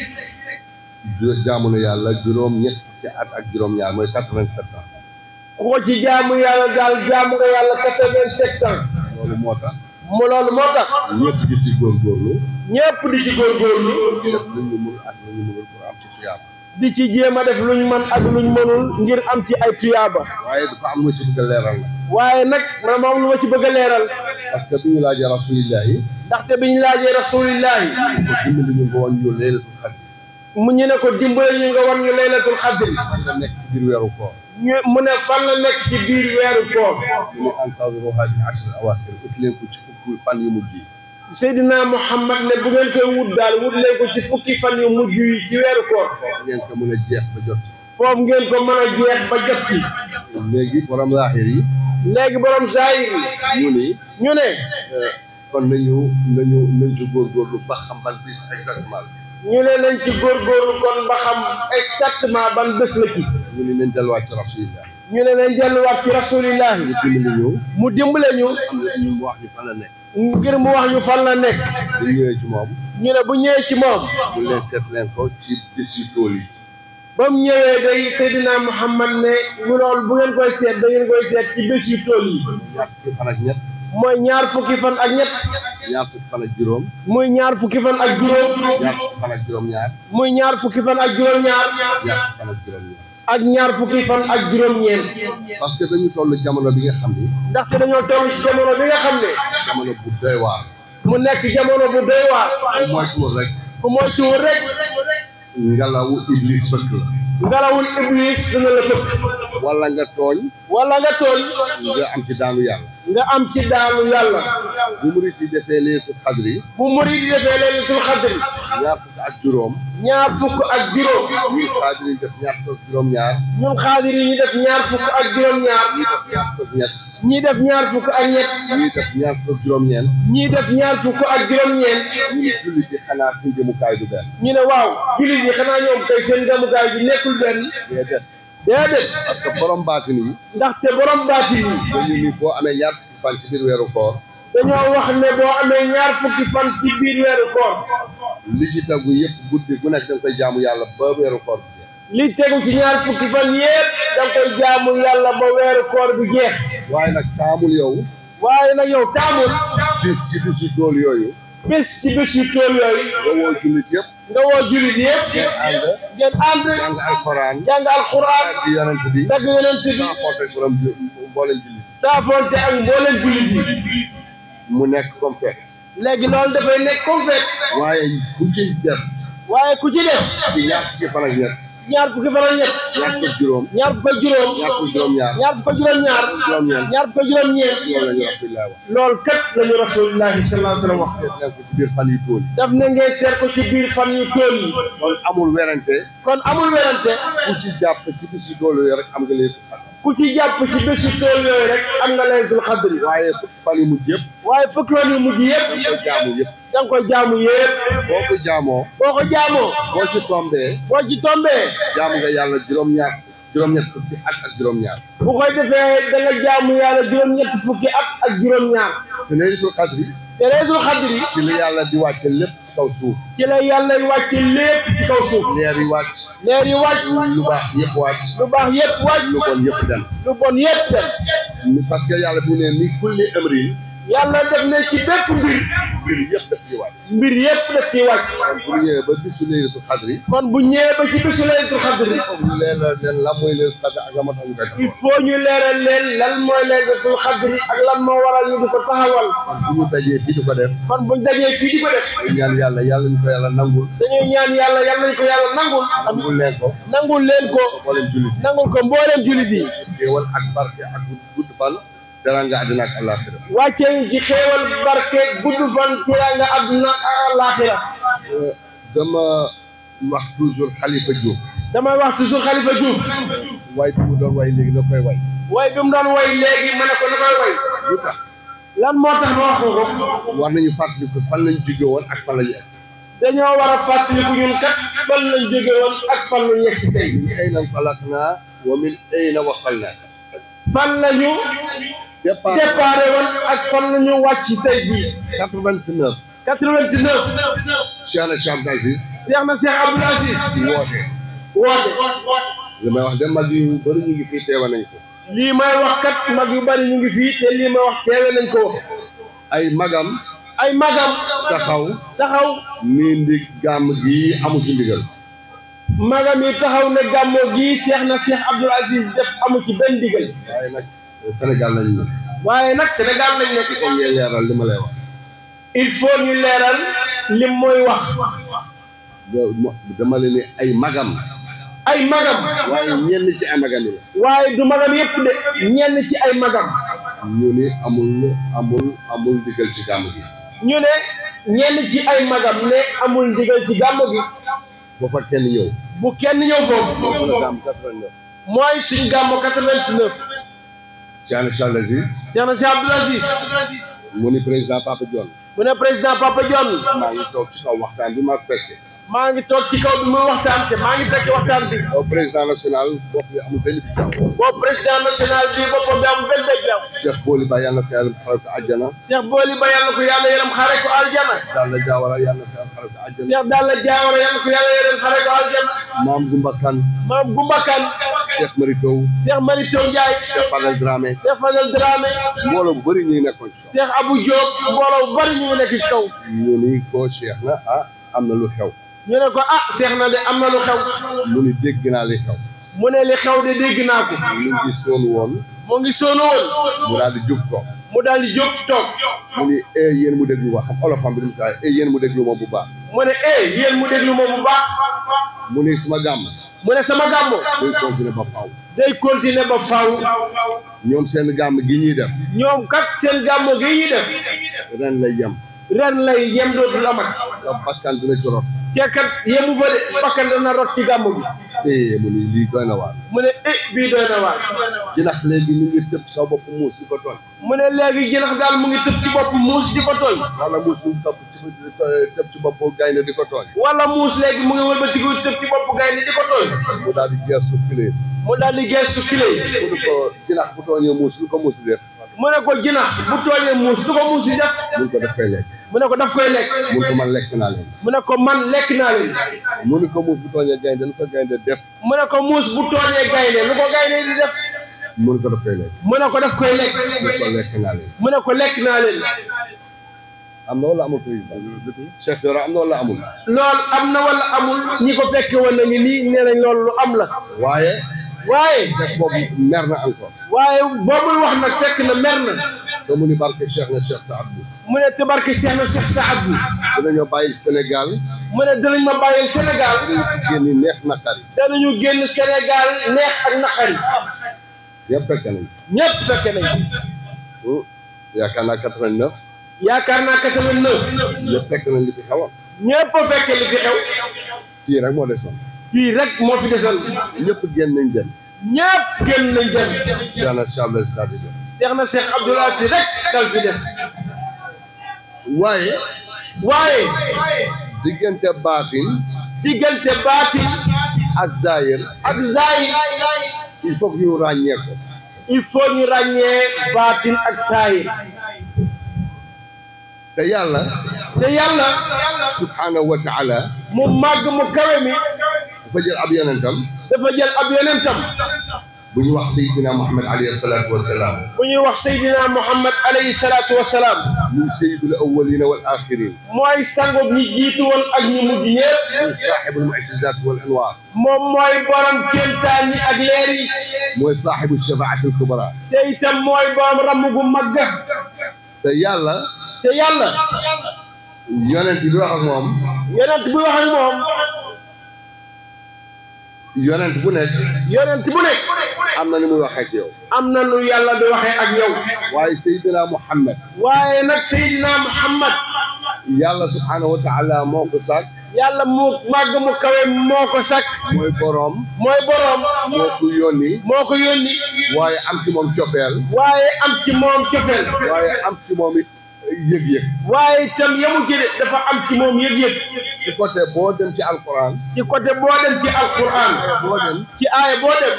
jaamu na yàlla juróom-ñett fukki at ak juróom-ñaar mooy 87 ans ku ko ci jaamu yàlla daal jaamu nga yàlla 87 ans loolu moo tax loolu moo tax ñëpp di ci góorgóorlu ñëpp di ci góorgóorlu def lu ñu mën ak lu ñu mënul pour am ci tuyaaba di ci jéem a def luñ mën ak luñ mënul ngir am ci ay tuyaaba waaye dafa am lu ma ci bëgg a leeral nag waaye nag man moom lu ma ci bëgg a leeral parce que bi ñu laajee rasulillahi ndaxte bi ñu laajee rasulillahi ko dimbali ñu nga woon ñu laylatul qadr mu ñu ne ko dimbali ñu nga wan ñu laylatul xadri nga nekk ci biir weeru koor mu ne fan la nekk ci biir weeru koor ñu antazruha fi ashr awaaxir ut leen ko ci fukki fan yu mujj yi Seydina Muhammad ne bu ngeen koy wut daal wut leen ko ci fukki fan yu mujj yi ci weeru koor ngeen ko mën a jeex ba jot foofu ngeen ko mën a jeex ba jot ci léegi borom laaxir yi léegi borom zahir yi ñu ne kon nañ ci góorgóorlu ba xam ban bis exactement ñu ne nañ ci góorgóorlu kon ba xam exactement ban bés la ci ñu ne nañ delluwaat ci rasulillah ñu ne nañ delluwaat ci rasulillah mu dimbale ñu mu wax ñu fan la nekk ngir mu wax ñu fan la nekk bu ñëwee ci moom ñu ne bu ñëwee ci moom bu leen seet leen ko ci bés yu tool yi ba mu ñëwee day Seydina Muhammad ne ñu loolu bu ngeen koy seet da ngeen koy seet ci bés yu tool yi ñaar fukki fan ak ñett mooy ñaar fukki fan ak ñett ñaar fukki fan ak juróom muy ñaar fukki fan ak juróom ñaar fukki fan ak juróom-ñaar muy ñaar fukki fan ak juróom-ñaar ñaar fukki fan ak juróom-ñaar ak ñaar fukki fan ak juróom-ñeent parce que dañu toll jamono bi nga xam ni ndaxte dañoo toll ci jamono bi nga xam ne jamono bu doy waar mu nekk jamono bu doy waar ku moytuwul rek ngelawu iblis fëkk la ngelawul iblis dina la fëkk wala nga tooñ nga am ci daanu yàlla nga am ci daanu yàlla bu murit yi defee laylatul xadri bu murit yi defee laylatul xadri ñaar fukk ak juróom ñaar fukk ak juróom ñun xaadir yi def ñaar fukk ak juróom-ñaar ñun xaadir yi ñu def ñaar fukk ak juróom-ñaar ñii def ñaar fukk ak ñett ñii def ñaar fukk ak ñett ñii def ñaar fukk ak juróom-ñeent ñii def ñaar fukk ak juróom-ñeent ñu ne jullit yi xanaa seen jëmukaay du benn ñu ne waaw jullit yi xanaa ñoom kay seen jëmukaay bi nekkul benn déedéet parce que borom baatin yi ndaxte borom baatin yi dañu ni boo amee ñaar fukki fan ci biir weeru koor dañoo wax ne boo amee ñaar fukki fan ci biir weeru koor li ci tegu yëpp guddi gu nekk da nga koy jaamu yàlla ba weeru koor bi jeex li tegu ci ñaar fukki fan yëpp da nga koy jaamu yàlla ba weeru koor bi jeex waaye nag taamul yow waaye nag yow taamul bis ci bisu tool yooyu bés ci bés yu tool yooyu nga woo jullit yëpp nga woo jullit yëpp ngeen ànd jàng alxuraan jàng alxuraan di yonent bi tagg yonent bi sans faute ak borom mboolem jullit saafonte ak mbooleen jullit yi mu nekk comme fekk léegi loolu dafay nekk comme fekk waaye ku ci def waaye ku ci def ci ñaar fukki fan ak ñett ñaar fukki fan ak ñett ñaar fukki juróom ñaar fukki juróom ñaar fukki juróom-ñaar ñaar fukki juróom-ñaar juróom-ñeent ñaar fukki juróom-ñeent loolu la ñu rasulilah wax loolu kat la ñu rasulillahi sallallahu alayhi wa sallam wax nekk ci biir fan yu tool yi daf ne ngeen seet ko ci biir fan yu tool yi kon amul werante kon amul werante ku ci jàpp ci bisu tool yooyu rek am nga leen ku ci jàpp ci bésu tool yooyu rek am nga laylatul xadri waaye fukki fan yu mujj yëpp waaye fukki fan yu mujj yëpp ko jaamu yëpp da nga koy jaamu yëpp boo ko jaamoo boo ko jaamoo boo ci tombee boo ci tombee jaamu nga yàlla juróom-ñett fukki at ak juróom-ñaar bu koy defee da nga jaamu yàlla juróom-ñett fukki at ak juróom-ñaar te laylatul qadri te laylatul xadri ci la yàlla di wàcce lépp ci kaw suuf ci la yàlla wàcce lépp ci kaw suuf leer yi wàcc leer yi wàcc lu baax yëpp wàcc lu baax yëpp wàcc lu bon yëpp dem lu bon yëpp dem parce que yàlla bu ne mi kulli amrin yàlla def ne ci bépp mbir yëpp daf ci wàcc mbir yëpp daf ciy wàcc bu ñëwee ba bisu laylatul qadri kon bu ñëwee ba ci bésu laylatul xadri ñu leeral leen lan mooy laylatul qadri ak la ma tax ñu koy il faut ñu leeral leen lan mooy laylatul xadri ak lan moo waral ñu di ko taxawal bu ñu dajee fii di ko def kon buñ dajee fii di ko def dañu ñaan yàlla ñu ko yàlla nangul dañuy ñaan yàlla nañ ko yàlla nangul nangul leen ko nangul leen ko mboolem jullit nangul ko mbooleem jullit yi xéewal ak barke ak gudd fan teranga àddina ak àllaaxira wàccee ci xéewal barke gudd fan teranga àddina ak àllaaxira wax toujours Khalifa Diouf. damay wax toujours Khalifa Diouf. way bi mu doon way léegi na koy way. way bi mu doon way léegi ma ne ko na koy way. lu tax. lan moo tax ma wax ko. war nañu fàttaliku fan lañ jóge woon ak fan lañu egsi. dañoo war a fàttaliku ñun kat fan lañ jóge woon ak fan lañ yegg si tey. min ayna xalaqnaa wa min ayna wasalnaa. fan lañu déparé woon ak fan lañu wàcc tey bii. 89. 89. Cheikh na Cheikh Abdou Aziz. Cheikh na Cheikh Abdou Aziz. woote. li may wax de mag yu bëri ñu ngi fii teewe nañ ko. lii may wax kat mag yu bëri ñu ngi fii te lii may wax teewe nañ ko. ay magam. taxaw. nii ndig gàmm gi amu ci ndigal. magam yi taxaw ne gàmmoo gii Cheikh na Cheikh Abdou Aziz def amu ci benn ndigal. waaye nag Sénégal lañ nekk. waaye nag Sénégal lañ nekk. il faut ngeen leeral li ma lay wax. il faut ñu leeral lim mooy wax. dama leen ne ay magam. ay magam. waaye ñenn ci ay magam yi la. waaye du magam yëpp de ñenn ci ay magam. ñu ne amul ndigal ci gàmm gi. ñu ne ñenn ci ay magam ne amul ndigal ci gàmm gi. bu fa kenn ñëw. bu kenn ñëw foofu. foofu la gàmm 89. mooy suñu gàmm 89. Cheikh na Cheikh Abdou Aziz. Cheikh na Cheikh Abdou Aziz. mu ni président Papa Dione. mu ne président Papa Dione. maa ngi toog ci kaw waxtaan bi ma fekke. maa ngi toog ci kaw bi muy waxtaan te maa ngi fekke waxtaan bi. au président national bopp bi amul benn bijaaw. boobu président national bi boppam bi amul benn bijaaw. Cheikh Booli Ba yàlla na ko yàlla xare ko àjjana. Cheikh Booli Ba yàlla na ko yàlla yaram xare ko aljana. Dalla Diawara yàlla na ko yàlla xare ko àjjana. Cheikh Dalla Diawara yàlla na ko yàlla yaram xare ko aljana. Maam Gumba Kan. Maam Gumba Kan. Cheikh Marito. Cheikh Marito Ndiaye. Cheikh Fadel Dramé. Cheikh Fadel Dramé. mbooloo bu bëri ñu ngi nekkoon ci kaw. Cheikh Abou Diop mbooloo bu bëri ñu ngi nekk ci kaw. ñu ni ko Cheikh na am na lu xew. ñu ne ko Cheikh na de am na lu xew. mu ni dégg naa li xew. mu ne li xew de dégg naa ko. mu ngi sonn woon. mu daal di jóg toog. mu daal di jóg toog. mu ni yéen mu déglu ma xam olofam bi du mu taay yéen mu déglu ma bu baax. mu ne yéen mu déglu ma bu baax. mu ni sama gàmm. mu ne sama gàmm. day continuer ba faaw. day continuer ba faaw. ñoom seen gàmm gi ñuy def. ñoom kat seen gàmm gi ñuy def. ren lay yem. ren lay yem dootul amat. ndax bakkan dina ci rot. te kat yemu fa de bakkan dana rot ci gàmm gi. mu ni lii doy na waar. mu ne bii doy na waar. jinax léegi mu ngi tëb sa bopp muus di ko tooñ. mu ne léegi jinax daal mu ngi tëb ci bopp muus di ko tooñ. wala muus mu tëb ci bopp gaynde di ko tooñ. wala muus léegi mu ngi wëlbati ko tëb ci bopp gaynde di ko tooñ. mu daal di geestu kile. mu daal di geestu kile. mu ne ko jinax bu tooñee muus lu ko muus di def. mu ne ko jinax bu tooñee muus lu ko muus di def. mun ko def koy lekk. mu ne ko daf koy lekk. mun ko man lekk naa leen. mu ne ko man lekk naa leen. mu ne ko muus bu tooñee gaynde lu ko gaynde def. mu ne ko muus bu tooñee gaynde lu ko gaynde di def. mu ne ko daf koy lekk. mu ne ko daf koy lekk. mu ne ko lekk naa leen. mu ne ko lekk naa leen. am na wala amul président. Cheikh Dora am na wala amul. loolu am na wala amul ñi ko fekke woon na ngi nii nee nañ loolu lu am la. waaye fekk boobu mer na encore. waaye boobul wax nag fekk na mer na. te mu ni barke Cheikh na Cheikh Saad Bou. mu ne te barke Cheikh na Cheikh Saad Bou. dinañoo bàyyi Sénégal. mu ne dinañ ma bàyyil Sénégal. dinañu génn neex naqari. danañu génn Sénégal neex ak naqari. ñëpp fekk nañ. ñëpp fekk nañ. yaakaar naa 89. yaakaar naa 89. ñëpp fekk nañ li fi xewoon. ñëpp a fekk li fi xew. fii rek moo desoon. fii rek moo fi desoon. ñëpp génn nañ dem. ñëpp génn nañ dem. Cheikh na Cheikh Abdou Aziz daal di des. Cheikh na Cheikh Abdou Aziz rek dal fi des. waaye. diggante baatin. ak zaahir. il faut que ñu ràññee ko. il faut ñu ràññee baatin ak zaahir. te yàlla. subhaanahu wa taala. mu màgg mu kawe mi. dafa jël ab yonentam. bu ñuy wax Seydina Muhammad alayhi salaatu wa salaam. muy sayyidul awwalina wal axirin. mooy sangob ñi jiitu woon ak ñu mujj ñëpp. muy saaxibul mu'jizaat wal anwaar. moom mooy borom kéemtaan yi ak leer yi. mooy saaxibu shafaatil kubra. te itam mooy borom ramm gu mag. te yàlla. yonent bi wax ak moom. yonent bu nekk. am na ni muy waxee ak yow. am na nu yàlla di waxee ak yow. waaye Seydina Muhammad. waaye nag Seydina Muhammad. yàlla subhaanahu wa taala moo ko sàkk. yàlla mu màgg mu kawe moo ko sakk mooy boroom mooy boroom moo ko yónni moo ko yónni waaye am ci moom cofeel waaye am ci moom cofeel waaye am ci moom it yëg-yëg waaye itam yemu ci de dafa am ci moom yëg-yëg ci côté boo dem ci alquran ci côté boo dem ci alquran boo dem ci aaya boo dem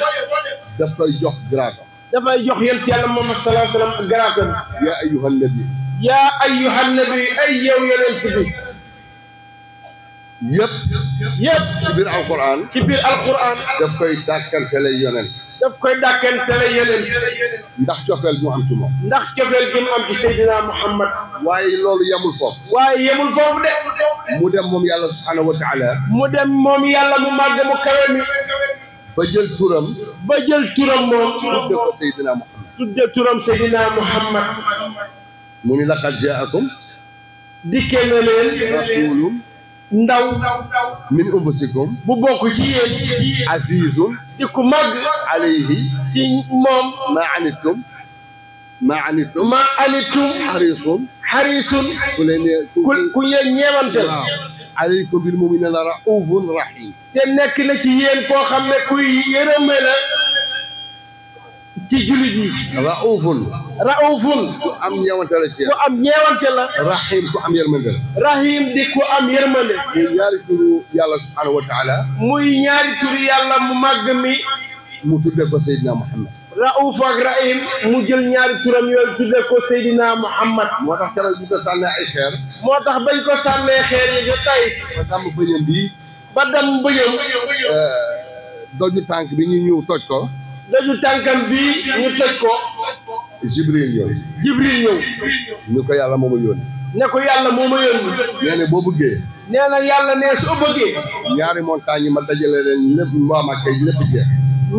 daf koy jox graatam dafay jox yonent yàlla Muhammad sallallahu alayhi wa sallam garaatam yaa ayyuhan nabi yaa ayyuhan nabi ay yow yonent bi yëpp yëpp ci biir alquran ci biir alquran daf koy dàkkantele yonent daf koy dàkkantele yonent ndax cofeel mu am ci moom ndax cofeel gi mu am ci Seydina Muhammad waaye loolu yemul foofu waaye yemul foofu de mu dem moom yàlla subhanahu wa taala mu dem moom yàlla mu màgg mu kawe mi ba jël turam ba jël turam moom tudde ko Seydina Muhammad tudde turam Seydina Muhammad mu ni laqad jaakum dikkee na leen rasulun ndaw min anfusikum bu bokk ci yéen azizun di ku màgg alayhi ci moom ma anittum ma anitum xarisun ku leen ku leen ñeewantel waaw alaykum bil mu'minina raufun rahim te nekk na ci yéen koo xam ne kuy yërëme la ci jullit yi raufun raufun ku am ñeewante la ci ku am ñeewante la rahim ku am yërmande la rahim di ku am yërmande muy ñaari turu yàlla subhanahu wa taala muy ñaari turi yàlla mu màgg mi mu tudde ko Seydina Muhammad rauf ak rahim mu jël ñaari turam yooyu tudde ko Seydina Muhammad moo tax keroog bi ko sànnee ay xeer moo tax bañ ko sànnee xeer yi ga tay ba damm bëñam bi ba dam bëñam doju tànk bi ñu ñëw toj ko daju tànkam bi ñu toj ko Jibril ñëw Jibril ñëw ñu ko yàlla mooma yónni ne ko yàlla moo ma yónni nee na boo bëggee nee na yàlla ne soo bëggee ñaari montagne yi ma dajale leen lépp mbaa ma kay lépp jeex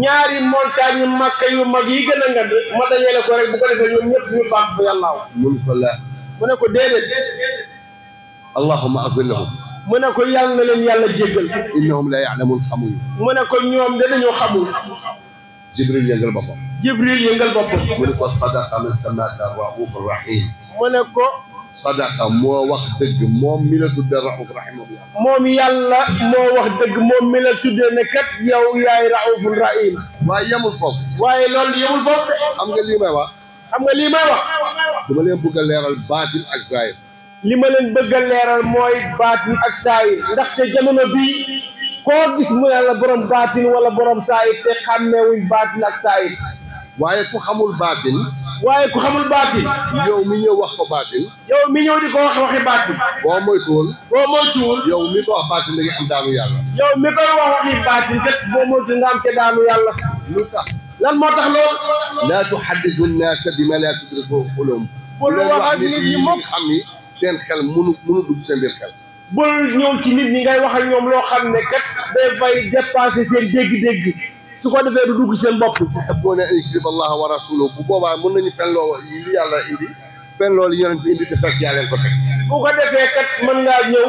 ñaari montagne makka yu mag yi gën a ngand ma dajale ko rek bu ko defee ñoom ñëpp ñu faatu fa yàllaaw mun ko la mu ne ko déedéet allahumma agfir lahum mu ne ko yàlla na leen yàlla jéggal innahum la ya'lamun xamuñu mu ne ko ñoom de dañoo xamul Jibril yëngal boppam Jibril yëngal boppam mu ne ko sadaqa man samaka raufur rahim mu ne ko sadaqa moo wax dëgg moom mi la tudde rauf rahim moom yàlla moo wax dëgg moom mi la tuddee ne kat yow yaay rauful rahim waaye yemul foofu waaye loolu yemul foofu de xam nga lii may wax xam nga lii may wax dama leen bëgg a leeral baatin ak zahir li ma leen bëgg a leeral mooy baatin ak saayir ndaxte jamono bii koo gis mu yàlla borom baatin wala borom saayir te xàmmeewuñ baatin ak saayir waaye ku xamul baatin waaye ku xamul baatin yow mi ñëw wax ko baatin yow mi ñëw di ko wax waxi baatin boo moytuwul yow mi ko wax baatin da nga am daanu yàlla yow mi koy wax waxi baatin kat boo moytu nga am te daanu yàlla lu tax lan moo tax loolu laa tuhaddithu nnaasa bima laa tudrikuhu quluubuhum bul wax ak nit ñi mukk xam ni seen xel mënu dugg seen biir xel bul ñëw ci nit ñi ngay wax ak ñoom loo xam ne kat day fay dépassé seen dégg-dégg su ko defee du dugg seen bopp boo ne an yakdiba allaha wa rasuluhu bu boobaa mën nañu fen loo li yàlla indi fen loolu yonent bi indi te fekk yaa leen ko teg bu ko defee kat mën ngaa ñëw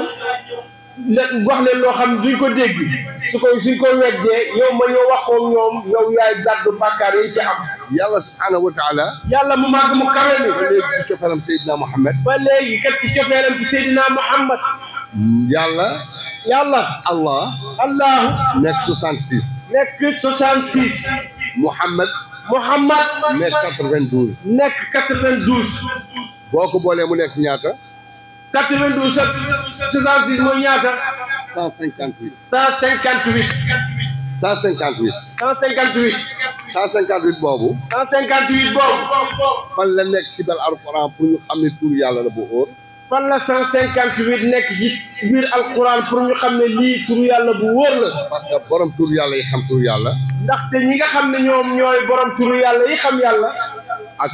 wax leen loo xam duñ ko dégg suñ ko weddee yow ma ñëw wax ko ñoom yow yaay gàddu bàkkaar yi ci am yàlla subhanahu wa taala yàlla mu màgg mu kawe mi ba léegi ci cofeelam Seydina Muhammad ba léegi kat ci cofeelam ci Seydina Muhammad yàlla allah nekk 66 nekk 66 Muhammad nekk 92 nekk 92 boo ko boolee mu nekk ñaata 92 ak 66 mooy ñaata 158 boobu 158 boobu fan la nekk ci biir alquran pour ñu xam ne tur yàlla la bu óor fan la 158 nekk ci biir alquran pour ñu xam ne lii tur yàlla bu wóor la parce que borom tur yàlla yi xam tur yàlla ndaxte ñi nga xam ne ñoom ñooy borom tur yàlla yi xam yàlla ak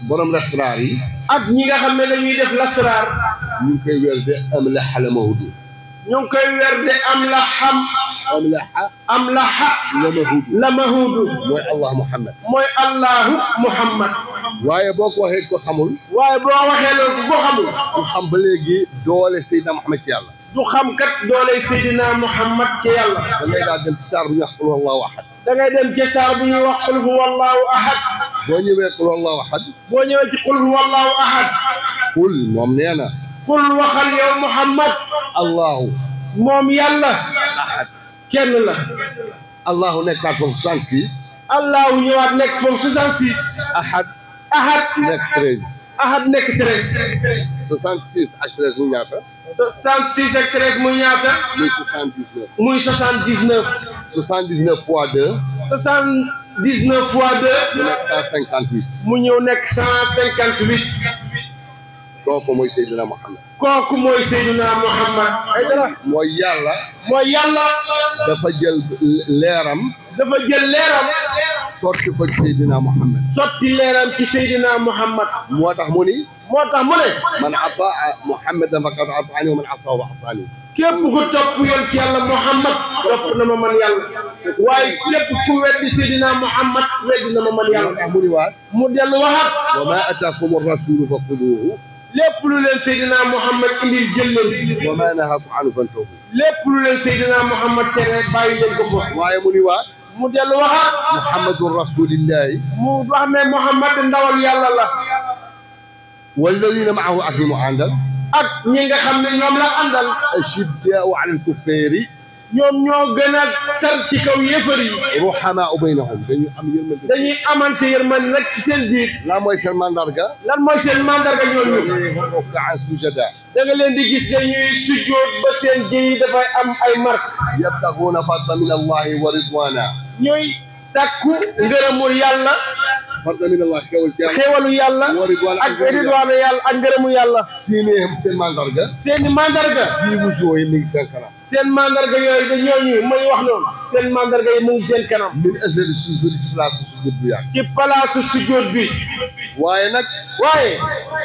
borom lasraar yi ak ñi nga xam ne dañuy def lasraar ñu ngi koy wér de am la xalamahudu ñu ngi koy weer de am la xam am la xa la mahudu mooy allah muhammad mooy allahu muhammad waaye boo ko waxee ko xamul waaye boo waxee loolu ko xamul du xam ba léegi doole Seydina Muhammad ci yàlla du xam kat doole Seydina Muhammad ci yàlla da ngay daal dem ci saar bu ñuy wax qul huwallahu ahad da ngay dem ci saar bu ñuy wax qul huwallahu ahad boo ñëwee qul huwallahu ahad boo ñëwee ci qul huwallahu ahad qul moom nee na qul waxal yow Muhammad allahu moom yàlla ahad kenn la allahu nekkaat foofu 66 allahu ñëwaat nekk foofu 66 ahad ahad nekk 13 ahad nekk 13 66 ak 13 mu ñaata 66 ak 13 muy ñaata muy 79 muy 79 79 fois 2 79 fois 2 mu nekk 158 mu ñëw nekk 158 kooku mooy Seydina Muhammad kooku mooy Seydina Muhammad ay dara mooy yàlla mooy yàlla dafa jël leeram dafa jël leeram sotti ko ci Seydina Muhammad sotti leeram ci Seydina Muhammad moo tax mu ni moo tax mu ne man ataa Muhammadan faqad ataani wa man asaahu asaani képp ku topp yoon ci yàlla Muhammad topp na ma man yàlla waaye képp ku weddi Seydina Muhammad weddi na ma man moo yàlla tax mu ni waat mu dellu waxat wa maa ataakum ar-rasuulu fa xuduuhu lépp lu leen Seydina Muhammad indil jël leen wa maa nahaakum anhu fantahuu lépp lu leen Seydina Muhammad tere bàyyi leen ko fa waaye mu ni waat mu dellu waxat Muhammadun rasuulullaahi mu wax ne Muhammad ndawal yàlla la walladiina ma'ahu ak ñi mu àndal ak ñi nga xam ne ñoom la àndal ashiddaa'u alal kuffaari ñoom ñoo gën a tar ci kaw yéefar yi ruhamaa'u baynahum dañuy am yërmande dañuy amante yërmande rek ci seen biir la mooy seen mandarga lan mooy seen mandarga ñooñu ruk'an sujadaa da nga leen di gis dañuy sujjóot ba seen jëy dafay am ay marque yabtaguuna fadlan min allahi wa ridwaana ñooy sàkku ngërëmul yàlla fadlan min allahi xéewalu yàlla ak ridwaanu yàlla ak ngërëmu yàlla seen mandarga seeni mandarga fii wujuuhihim mi ngi seen kanam seen mandarga yooyu da ñooñu may wax noonu seen mandarga yi mu ngi seen kanam min azali sujuud ci place sujuud bu yàgg ci palaasu sujjóot bi waaye nag waaye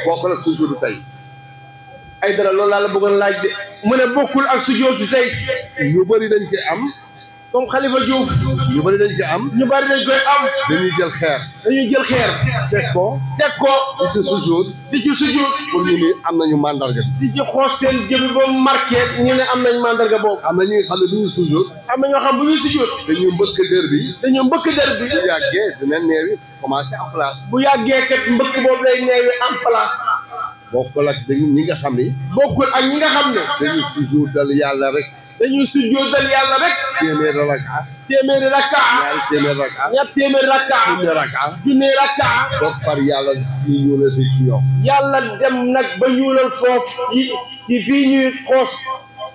bokk na sujuudu tey ay dara loolu laa la bëggoon laaj de mu ne bokkul ak sujjóotu tey ñu bëri dañ koy am comme Khalifa Diouf ñu bëri dañ koy am ñu bari dañ koy am dañuy jël xeer dañuy jël xeer teg ko ko ci sujuud di ci sujjóot pour ñu ni am nañu mandarga di ci xoos seen jëbi ba marqué ñu ne am nañ mandarga boobu am na ñi nga xam ne bu ñu sujuud am na ñoo xam bu ñuy sujjóot dañuy mbëkk dër bi dañu mbëkk der bi bu yàggee dina neewi commencé en place bu yàggee kat mbëkk boobu day neewi en place bokkul ak ñi nga xam ni bokkul ak ñi nga xam ne dañuy sujuudal yàlla rek dañuy sujjóotal yàlla rek téeméeri raka téeméeri rakka ñaari téeméeri raka ñaar téeméeri rakka junni raka junni rakka boog par yàlla ñu ñuulal fi ci ñoom yàlla dem nag ba ñuulal foofu ci fii ñuy xoos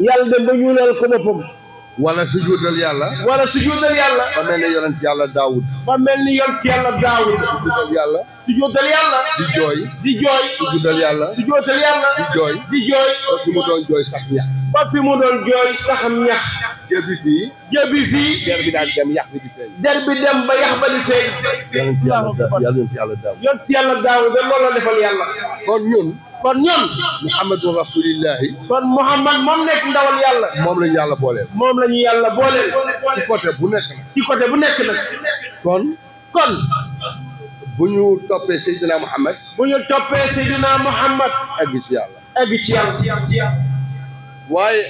yàlla dem ba ñuulal ko boppam wala sujuudal yàlla wala sujjóotal yàlla ba mel ne yonent yàlla Daawud ba mel ni yonent yàlla Daawud sujuudal yàlla sujjóotal yàlla di jooy di jooy sujuudal yàlla sujjóotal yàlla di jooy di jooy ba fi mu doon jooy sax ñax ba fi mu doon jooy saxam ñax jëbi fii jëbi fii der bi daal dem yax bi di feeñ der bi dem ba yax ba di feeñ yonent yàlla Daawud yonent yàlla Daawud loolu la defal yàlla kon ñun kon ñun Muhammadu rasulillahi kon Muhammad moom nekk ndawal yàlla moom la ñu yàlla booleel moom la ñu yàlla booleel ci côté bu nekk nag ci côté bu nekk nag kon bu ñu toppee Seydina Muhammad bu ñu toppee Seydina Muhammad egg ci yàlla egg ci yàlla waaye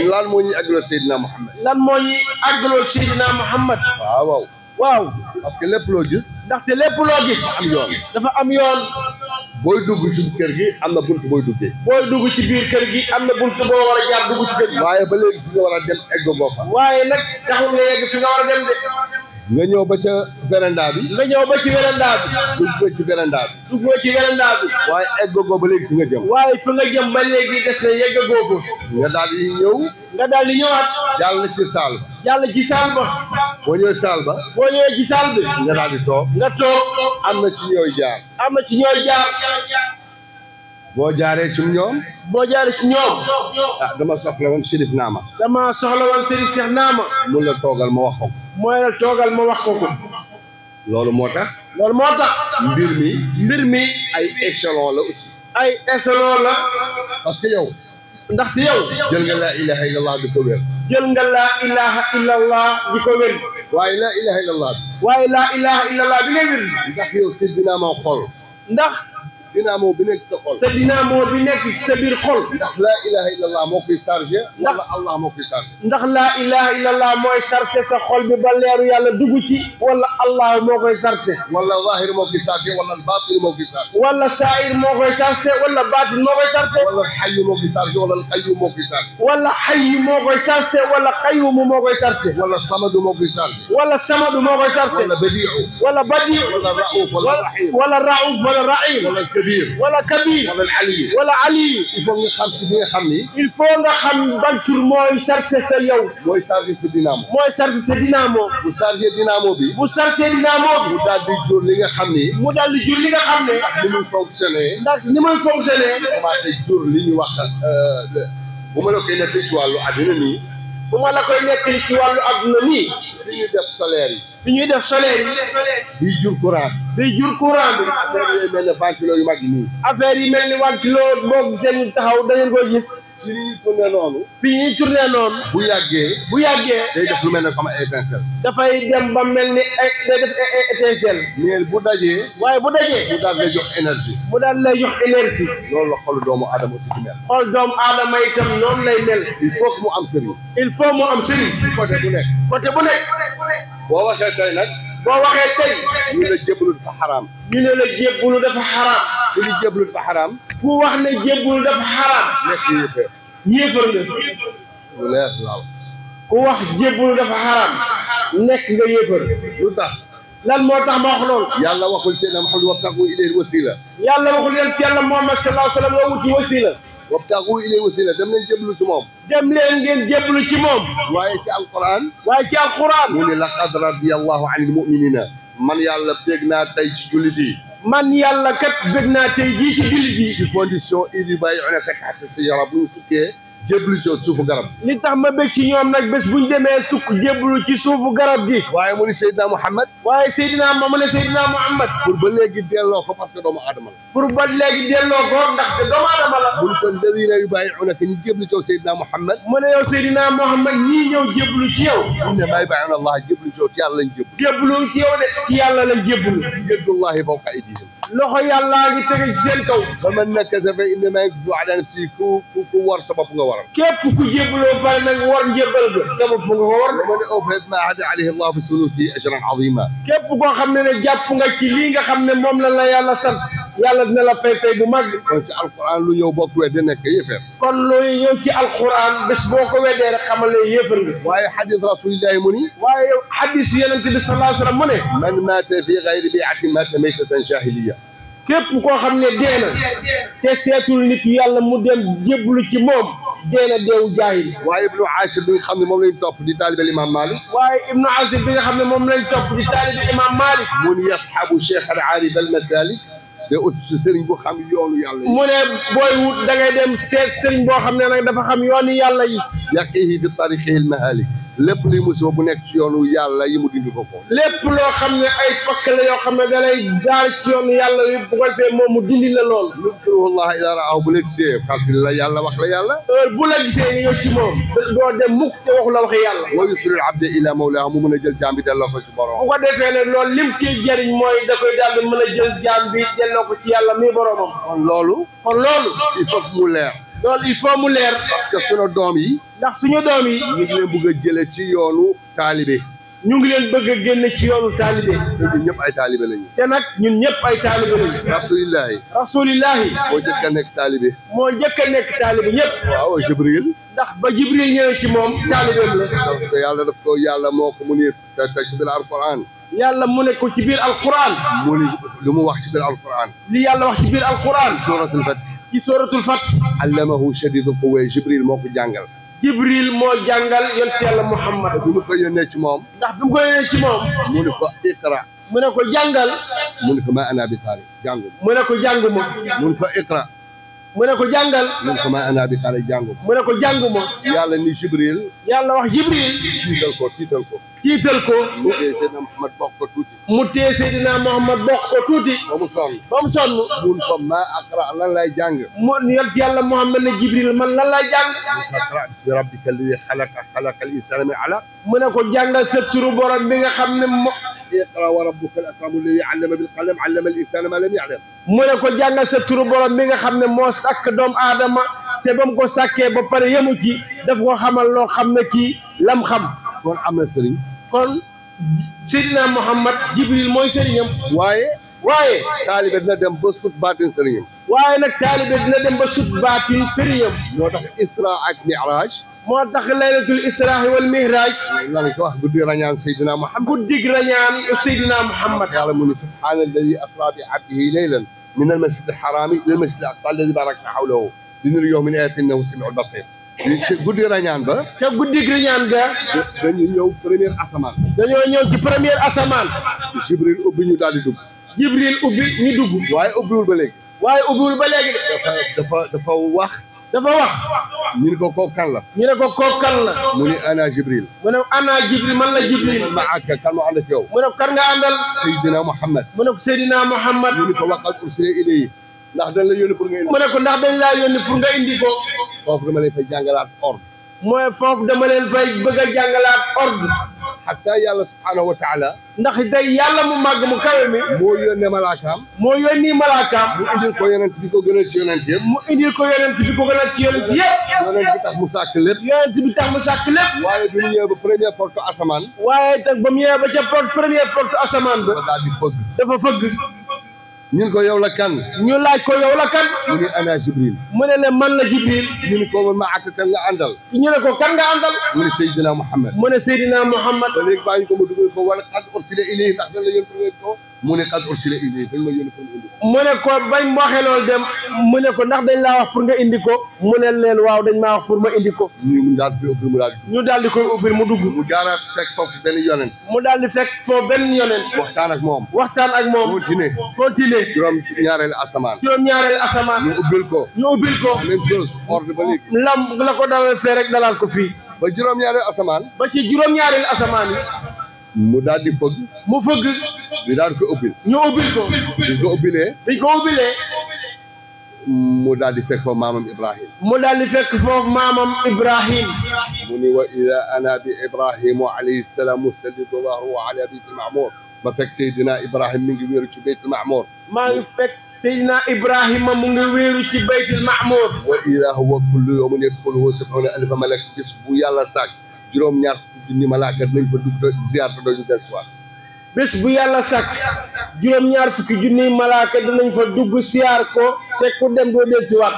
lan moo ñuy aggloo Seydina Muhammad lan moo ñuy àggaloo Seydina Muhammad waaw parce que lépp loo gis ndaxte lépp loo gis am yoon dafa am yoon booy dugg ci kër gi am na bunt booy duggee booy dugg ci biir kër gi am na bunt boo war a jaar dugg ci kër gi waaye ba léegi fi nga war a dem egg boo fa waaye nag taxul nga yegg fi nga war a dem de nga ñëw ba ca véranda bi nga ñëw ba ci véranda bi dugg ci véranda bi dugg ci véranda bi waaye egg goo ba léegi fi nga jëm waaye fi nga jëm ba léegi des na yegg goofu nga daal di ñëw nga daal di ñëwaat jàll ci saal ba jàll ci saal ba boo ñëwee saal ba boo ñëwee ci saal bi nga daal di toog nga toog am na ci ñooy jaar am na ci ñooy jaar boo jaaree ci ñoom boo jaaree ci ñoom dama soxla woon Chérif Naama dama soxla woon Serigne Cheikh Naama mun la toogal ma wax ko mooy la toogal ma wax ko loolu moo tax mbir mi ay échelon la aussi ay échelon la parce que yow ndaxte yow jël nga laa ilaha illallah di ko wér jël nga laa ilaha illallah di ko wér waaye laa ilaha illallah waaye laa ilaha illallah bi nga wér ndax yow sédd naa ma xol ndax dynamo bi nekk sa xol sa dynamo bi nekk ci sa biir xol ndax laa ilaha illallah moo koy chargé wala allah moo koy chargé ndax laa ilaha illallah mooy chargé sa xol bi ba leeru yàlla dugg ci wala allah moo koy chargé wala zahir moo koy chargé wala batin moo koy chargé wala saayir moo koy chargé wala baatin moo koy chargé wala xayu moo koy chargé wala qayyum moo koy chargé wala xayyu moo koy chargé wala qayyum moo koy chargé wala samadu moo koy chargé wala samadu moo koy chargé wala badiu wala badi wala raouf wala rahim wala raouf wala rahim wala kabir wala kabir wala aliyu wala aliyu il faut nga xam ci bi nga xam ni il faut nga xam ban tur mooy chargé sa yow mooy chargé sa dynamo mooy chargé sa dynamo bu chargé dynamo bi bu chargé dynamo bi mu daal di jur li nga xam ni mu daal di jur li nga xam ne ni muy fonctionné ndax ni muy fonctionné commencé jur li ñuy wax bu ma la koy nekk ci wàllu àddina nii bu ma la koy nettali ci wàllu adduna nii li ñuy def solaire yi fi ñuy def solaire di jur courant day jur courant bi affaire yooyu mel ne ventilo yu mag yi nii affaire yi mel ni ventilo boo gisee ñu taxaw da ngeen koy gis ci li ñuy tourné noonu fi ñuy tourné noonu bu yàggee bu yàggee day def lu mel ne comme ay étincelle dafay dem ba mel ni day def étincelle mais bu dajee waaye bu dajee mu daal lay jox énergie mu daal lay jox énergie loolu la xolu doomu aadama aussi di mel xool doomu aadama itam noonu lay mel il faut que mu am sëriñ il faut mu am sëriñ côté bu nekk côté bu nekk boo waxee tey nag boo waxee tey ñu la jébbalu dafa xaraam ñu ne la jébbulu dafa xaraam ku ñu jébbalu dafa xaraam fu wax ne jébbulu dafa xaraam nekk yëfee yéefar nga lu leer waaw ku wax jébbulu dafa xaraam nekk nga yéefar lu tax lan moo tax ma wax loolu yàlla waxul seen am xul wabtagu ilayhi wasila yàlla waxul leen ci yàlla Muhammad sallallahu alayhi wa sallam nga wuti wasila wabtagu ilayhi wasila dem leen jébbalu ci moom dem leen ngeen jébbulu ci moom waaye ci alquran waaye ci alquran mu ne laqad radiyallahu anil muminina man yàlla bég naa tey ci jullit yi man yàlla kat bëgg naa tey jii ci jullit yi ci condition id yu bàyyi one fekk xatta si yara bu ñu sukkee jébbalu ci suufu garab li tax ma bëgg ci ñoom nag bés buñ demee sukk jébbulu ci suufu garab gi waaye mu ni Seydina Muhammad waaye Seydina mu ne Seydina Muhammad pour ba léegi delloo ko parce que doomu aadama la pour ba léegi delloo ko ndaxte doomu aadama la mun ko alladina yubayi'una ka ñu jébbalu ci Seydina Muhammad mu ne yow Seydina Muhammad ñii ñëw jébbulu ci yow innama yubayi'una Allah jébbalu ci yàlla lañ jébbalu jébbulu ci yow de ci yàlla lañ jébbulu yadullahi fawqa aydihim loxo yàllaa ngi tege ci seen kaw fa man nakasa fa innama yakzu ala nafsihi ku war sa bopp nga waral képp ku jébbuloo pare nag war njébbal ga sa bopp nga ko war wa man awfa bima ahada alayhi Allah bi sunnati ajran azima képp koo xam ne jàpp nga ci lii nga xam ne moom la yàlla sant yàlla dina la fay bu mag kon ci alquran lu ñëw bokk wedde nekk yéefeer kon looy ñëw ci alquran bés boo ko weddee rek xamal ne yéefar nga waaye xadis rasulillahi mu ni waaye xadis yonente bi sallallahu alayhi wa sallam mu ne man maata fi gayri bi'atin maata maytatan jahiliya képp koo xam ne dee na te seetul nit yàlla mu dem jébbalu ci moom dee na deewu jaahil waaye ibnu Ashir bi nga xam ne moom lañ topp di taalibe imam Malik waaye ibnu Ashir bi nga xam ne moom lañ topp di taalibe imam Malik mun yashabu cheikh al aarif al masalik de ut si sëriñ bu xam yoonu yàlla yi mu ne booy wut da ngay dem seet sëriñ boo xam ne nag dafa xam yoonu yàlla yi yaqihi fi tariqihi al mahalik lépp luy musiba bu nekk ci yoonu yàlla yi mu dindi ko ko lépp loo xam ne ay pakk la yoo xam ne da lay jaar ci yoonu yàlla yi bu ko defee moom mu dindi la lool yuzkuruhu Allah ida raahu bu la gisee fàttali la yàlla wax la yàlla heure bu la gisee nga ñëw ci moom doo dem mukk te waxu la waxi yàlla wa yusilu al abda ila mawlaahu mu mën a jël jaam bi delloo ko ci borom bu ko defee ne loolu lim ciy jëriñ mooy da koy daal di mën a jël jaam bi delloo ko ci yàlla mi boromam kon loolu il faut mu leer loolu il faut mu leer parce que sunu doom yi ndax suñu doom yi ñu ngi leen bëgg a jële ci yoonu taalibe ñu ngi leen bëgg a génne ci yoonu taalibe te ñun ñëpp ay taalibe lañu te nag ñun ñëpp ay taalibe lañu rasulillahi moo njëkk a nekk taalibe moo njëkk a nekk taalibe ñëpp waaw Jibril ndax ba Jibril ñëwee ci moom taalibeem la te yàlla daf ko yàlla moo ko mu ni te ci biir alquran yàlla mu ne ko ci biir alquran mu ni lu mu wax ci biir alquran li yàlla wax ci biir alquran suratul Fath ci suratul Fath allamahu shadidul quwa Jibril moo ko jàngal Jibril moo jàngal yonent yàlla Muhammad bi mu ko yónnee ci moom ndax bi mu ko yónnee ci moom mu ni ko iqra mu ne ko jàngal mu ni ko ma ana bi qaari jàngu mu ne ko jànguma mu ni ko iqra mu ne ko jàngal mu ni ko ma ana bi qaari jàngu mu ne ko jànguma yàlla ni Jibril yàlla wax Jibril tiital ko tiital ko mu tee Seydina Muhammad bokk ko tuuti mu tee Seydina Muhammad bokk ko tuuti ba mu sonn mun ko ma aqra lan lay jàng mu yonent yàlla Muhammad ne Jibril man lan lay jàng iqra bismi rabbika alladi xalaqa al insana min alaq mu ne ko jàngal sa turu borom bi nga xam ne iqra wa rabbuka al akram alladi allama bil qalam allama al insana ma lam ya'lam. mu ne ko jàngal sa turu borom mi nga xam ne moo sàkk doomu aadama te ba mu ko sàkkee ba pare yemu ci daf ko xamal loo xam ne kii lam xam. kon am na sëriñ. kon Seydina Muhammad Jibril mooy sëriñam. waaye taalibe dina dem ba sut baatin sëriñam. waaye nag taalibe dina dem ba sut baatin sëriñam. moo tax isra ak mi'raj. moo tax laylatul israa wal mihraj. lan ko wax guddi rañaan Seydina Muhammad. guddig rañaan Seydina Muhammad. yàlla mu ne subhaana alladi asra bi abdihi laylan min al masjid al harami ila al masjid al aqsa alladi barakna hawlahu linuriyahu min ayatina innahu samiul basir. ci guddi rañaan ba. ca guddig rañaan ga. dañu ñëw première asamaan. dañoo ñëw ci première asamaan. Jibril ubbi ñu daal di dugg. Jibril ubbi ñu dugg. waaye ubbiwul ba léegi. waaye ubbiwul ba léegi. dafa wax. dafa wax. ñu ne ko kooku kan la. ñu ne ko kooku kan la. mu ne ana Jibril. mu ne ana Jibril man la Jibril. man maaka kan moo ànd ak yow. mu ne ko kan nga àndal. Seydina Muhammad. mu ne ko Seydina Muhammad. ñu ne ko waqad ursila ilayhi ndax dañ la yónni pour nga indi. mu ne ko ndax dañ laa yónni pour nga indi ko. foofu dama lay fay jàngalaat ordre. mooy foofu dama leen fay bëgg a jàngalaat ordre. xataa yàlla subhaanahu wa taala. ndax day yàlla mu màgg mu kawe mi. moo yónnee malaakaam. moo yónni malaakaam. mu indil ko yonent bi ko gënal ci yonent yëpp. mu indil ko yonent bi ko gënal ci yonent yëpp. yonent bi tax mu sàkk lépp. yonent bi tax mu sàkk lépp. waaye bi mu ñëwee ba première porte asamaan. waaye tag ba mu ñëwee ba ca première porte asamaan ba. dafa daal di fëgg. dafa fëgg. ñu ne ko yow la kan. ñu laaj ko yow la kan. mu ne ana Jibril. mu ne leen man la Jibril. ñu ne ko man maa àgg kan nga àndal. ñu ne ko kan nga àndal. mu ne Seydina Muhammad. mu ne Seydina Muhammad. ba léegi baa ñu ko ma dugal ko wala qad ursila ilayhi ndax dañ la yónni pour ngeen ko. mu ne qad ursila ilayhi dañ ma yónni pour nga indi ko. mu ne ko bañ waxee loolu dem mu ne ko ndax dañ laa wax pour nga indi ko. mu ne leen waaw dañ maa wax pour ma indi ko. ñu daal di ubbi mu daal di. ñu daal di koy ubbil mu dugg. mu jaaraat fekk foofu benn yonent. mu daal di fekk foofu benn yonent. waxtaan ak moom. waxtaan ak moom. continuer. juróom ñaareelu asamaan. juróom ñaareelu asamaan. ñu ubbil ko. ñu ubbil ko. même chose ordre ba léegi. lam la ko dalal fee rek dalal ko fii. ba juróom ñaareelu asamaan. ba ci juróom ñaareelu asamaan yi. mu daal di fëgg. mu fëgg. ñu daal di ko ubbil. ñu ubbil ko. biñ ko ubbilee. biñ ko ubbilee. mu daal di fekk foofu maamam Ibrahim. mu daal di fekk foofu maamam Ibrahim. mu ni wa ida ana bi Ibrahima alayhi salaam musallitu llaahu ala baytil ma'muur ma fekk Seydina Ibrahim mi ngi wéeru ci baytil ma'muur. maa ngi fekk Seydina Ibrahima mu ngi wéeru ci baytil ma'muur. wa ida huwa kullu yawmin yadxuluhu sab'uuna alfa malak bis bu yàlla sàkk juróom-ñaar fukki junni malaaka nañ fa dugg ziyaar te dooñu dellusiwaat. bés bu yàlla sàkk juróom-ñaar fukki junniy malaaka dinañ fa dugg siyaar ko te ku dem doo dellusiwaat.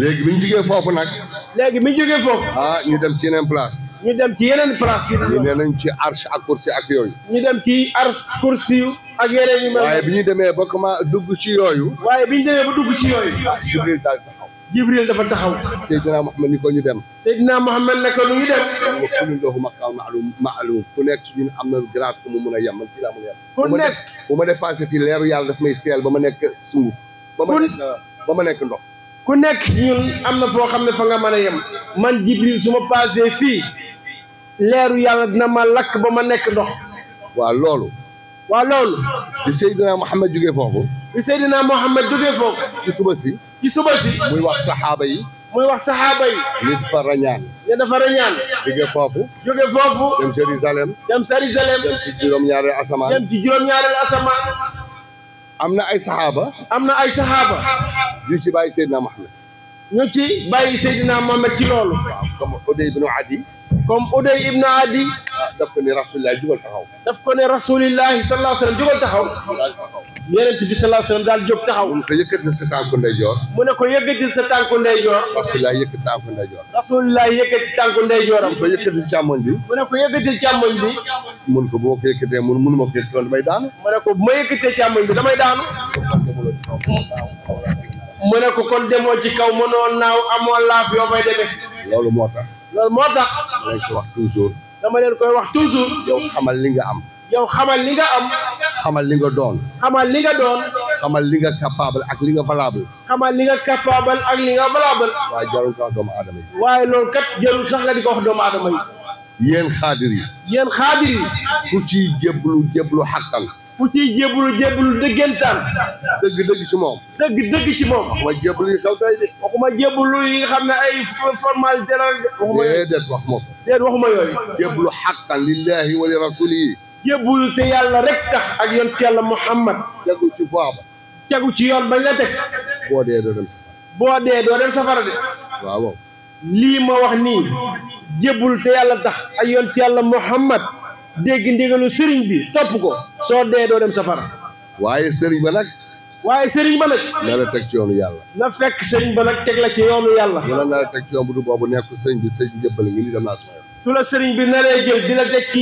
léegi bi ñu jógee foofu nag. léegi bi ñu jógee foofu. ñu dem ci yeneen place. ñu dem ci yeneen place yi. ñu nee nañ ci arsh ak kursi ak yooyu. ñu dem ci arsh kursi ak yeneen yu mel. waaye bi ñu demee ba comment dugg ci yooyu. waaye bi ñu demee ba dugg ci yooyu. Jibril daal taxaw. Jibril dafa taxaw. Seydina Muhammad ni ko ñu dem. Seydina Muhammad ne ko lu ñu dem. wa kullu lahu maqaam ma'luum ku nekk ci ñun am na grade fu mu mun a yem man fii laa mun a yem. ku nekk bu ma dépassé fii leeru yàlla daf may seel ba ma nekk suuf. ba ma nekk ndox. ku nekk ci ñun am na foo xam ne fa nga mën a yem. man Jibril su ma passé fii leeru yàlla dina ma lakk ba ma nekk ndox. waaw loolu. bi Seydina Muhammad jógee foofu. bi Seydina Muhammad jógee foofu. ci suba si. muy wax saxaaba yi. nit fa rañaan. ne dafa rañaan. jógee foofu. dem Jérusalem. dem ci juróom-ñaareelu asamaan. am na ay saxaaba. yu ci bàyyi Seydina Muhammad. ñu ci bàyyi Seydina Muhammad ci loolu. waaw comme Uday ibnu Adi. daf ko ne rasulillahi jugal taxaw. sallallahu alayhi wa sallam jugal taxaw. Yonent bi sallallahu alayhi wa sallam daal jóg taxaw. mu ne ko yëkkatil sa tànku ndeyjoor. rasulillahi yëkkati tànku ndeyjoor. yëkkati tànku ndeyjooram. mu ne ko yëkkatil càmmoñ bi. mun ko boo ko yëkkatee mënuma ko yëkkati damay daanu. mu ne ko bu ma yëkkatee càmmoñ bi damay daanu. mu ne ko kon demoo ci kaw mënoo naaw amoo laaf yoo fay demee. loolu moo tax. dama leen koy wax toujours. yow xamal li nga am. xamal li nga am. xamal li nga doon. xamal li nga doon. xamal li nga capable ak li nga valable. waaye jarul ko wax doomu aadama yi. waaye loolu kat jarul sax nga di ko wax doomu aadama yi. yéen xaadir yi. ku ciy jébbalu xàqan. ku ciy jébbalu dëggantaan. dëgg ci moom. waxuma jébbalu yi xew tey de. waxuma jébbalu yi nga xam ne ay formalité la. déedéet waxuma ko. waxuma yooyu. jébbalu xàqan lillahi wa li rasulihi. jébbul te yàlla rek tax ak yonent yàlla Muhammad tegu ci voie ba tegu ci yoon bañ la teg boo dee doo dem safara boo dee doo dem safara de waaw lii ma wax nii jébbul te yàlla tax ak yonent yàlla Muhammad dégg ndigalu sëriñ bi topp ko soo dee doo dem safara waaye sëriñ ba nag waaye sëriñ ba nag na la teg ci yoonu yàlla na fekk sëriñ ba nag teg la ci yoonu yàlla wala na la teg ci yoon bu du boobu nekk sëriñ bi sëriñ jëbbale ngi li dem naa sama yoon su la sëriñ bi naree jël di la teg ci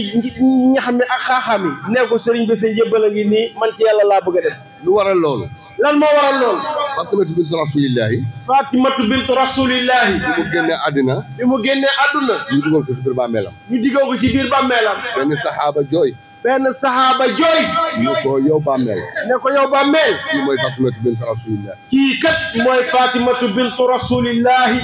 ñax mi ak xaaxaam yi ne ko sëriñ bi sa njëbbal a ngi nii man ci yàlla laa bëgg a def lu waral loolu lan moo waral loolu Fatimatu bintu rasulillahi Fatimatu bintu rasulillahi bi mu génnee àddina bi mu génnee àdduna ñu dugal ko ci biir bàmmeelam ñu diggoo ko ci biir bàmmeelam benn saxaaba jooy benn saxaaba jooy ñu ko yow bàmmeel ne ko yow bàmmeel kii mooy Fatimatu bintu rasulillahi kii kat mooy Fatimatu bintu rasulillahi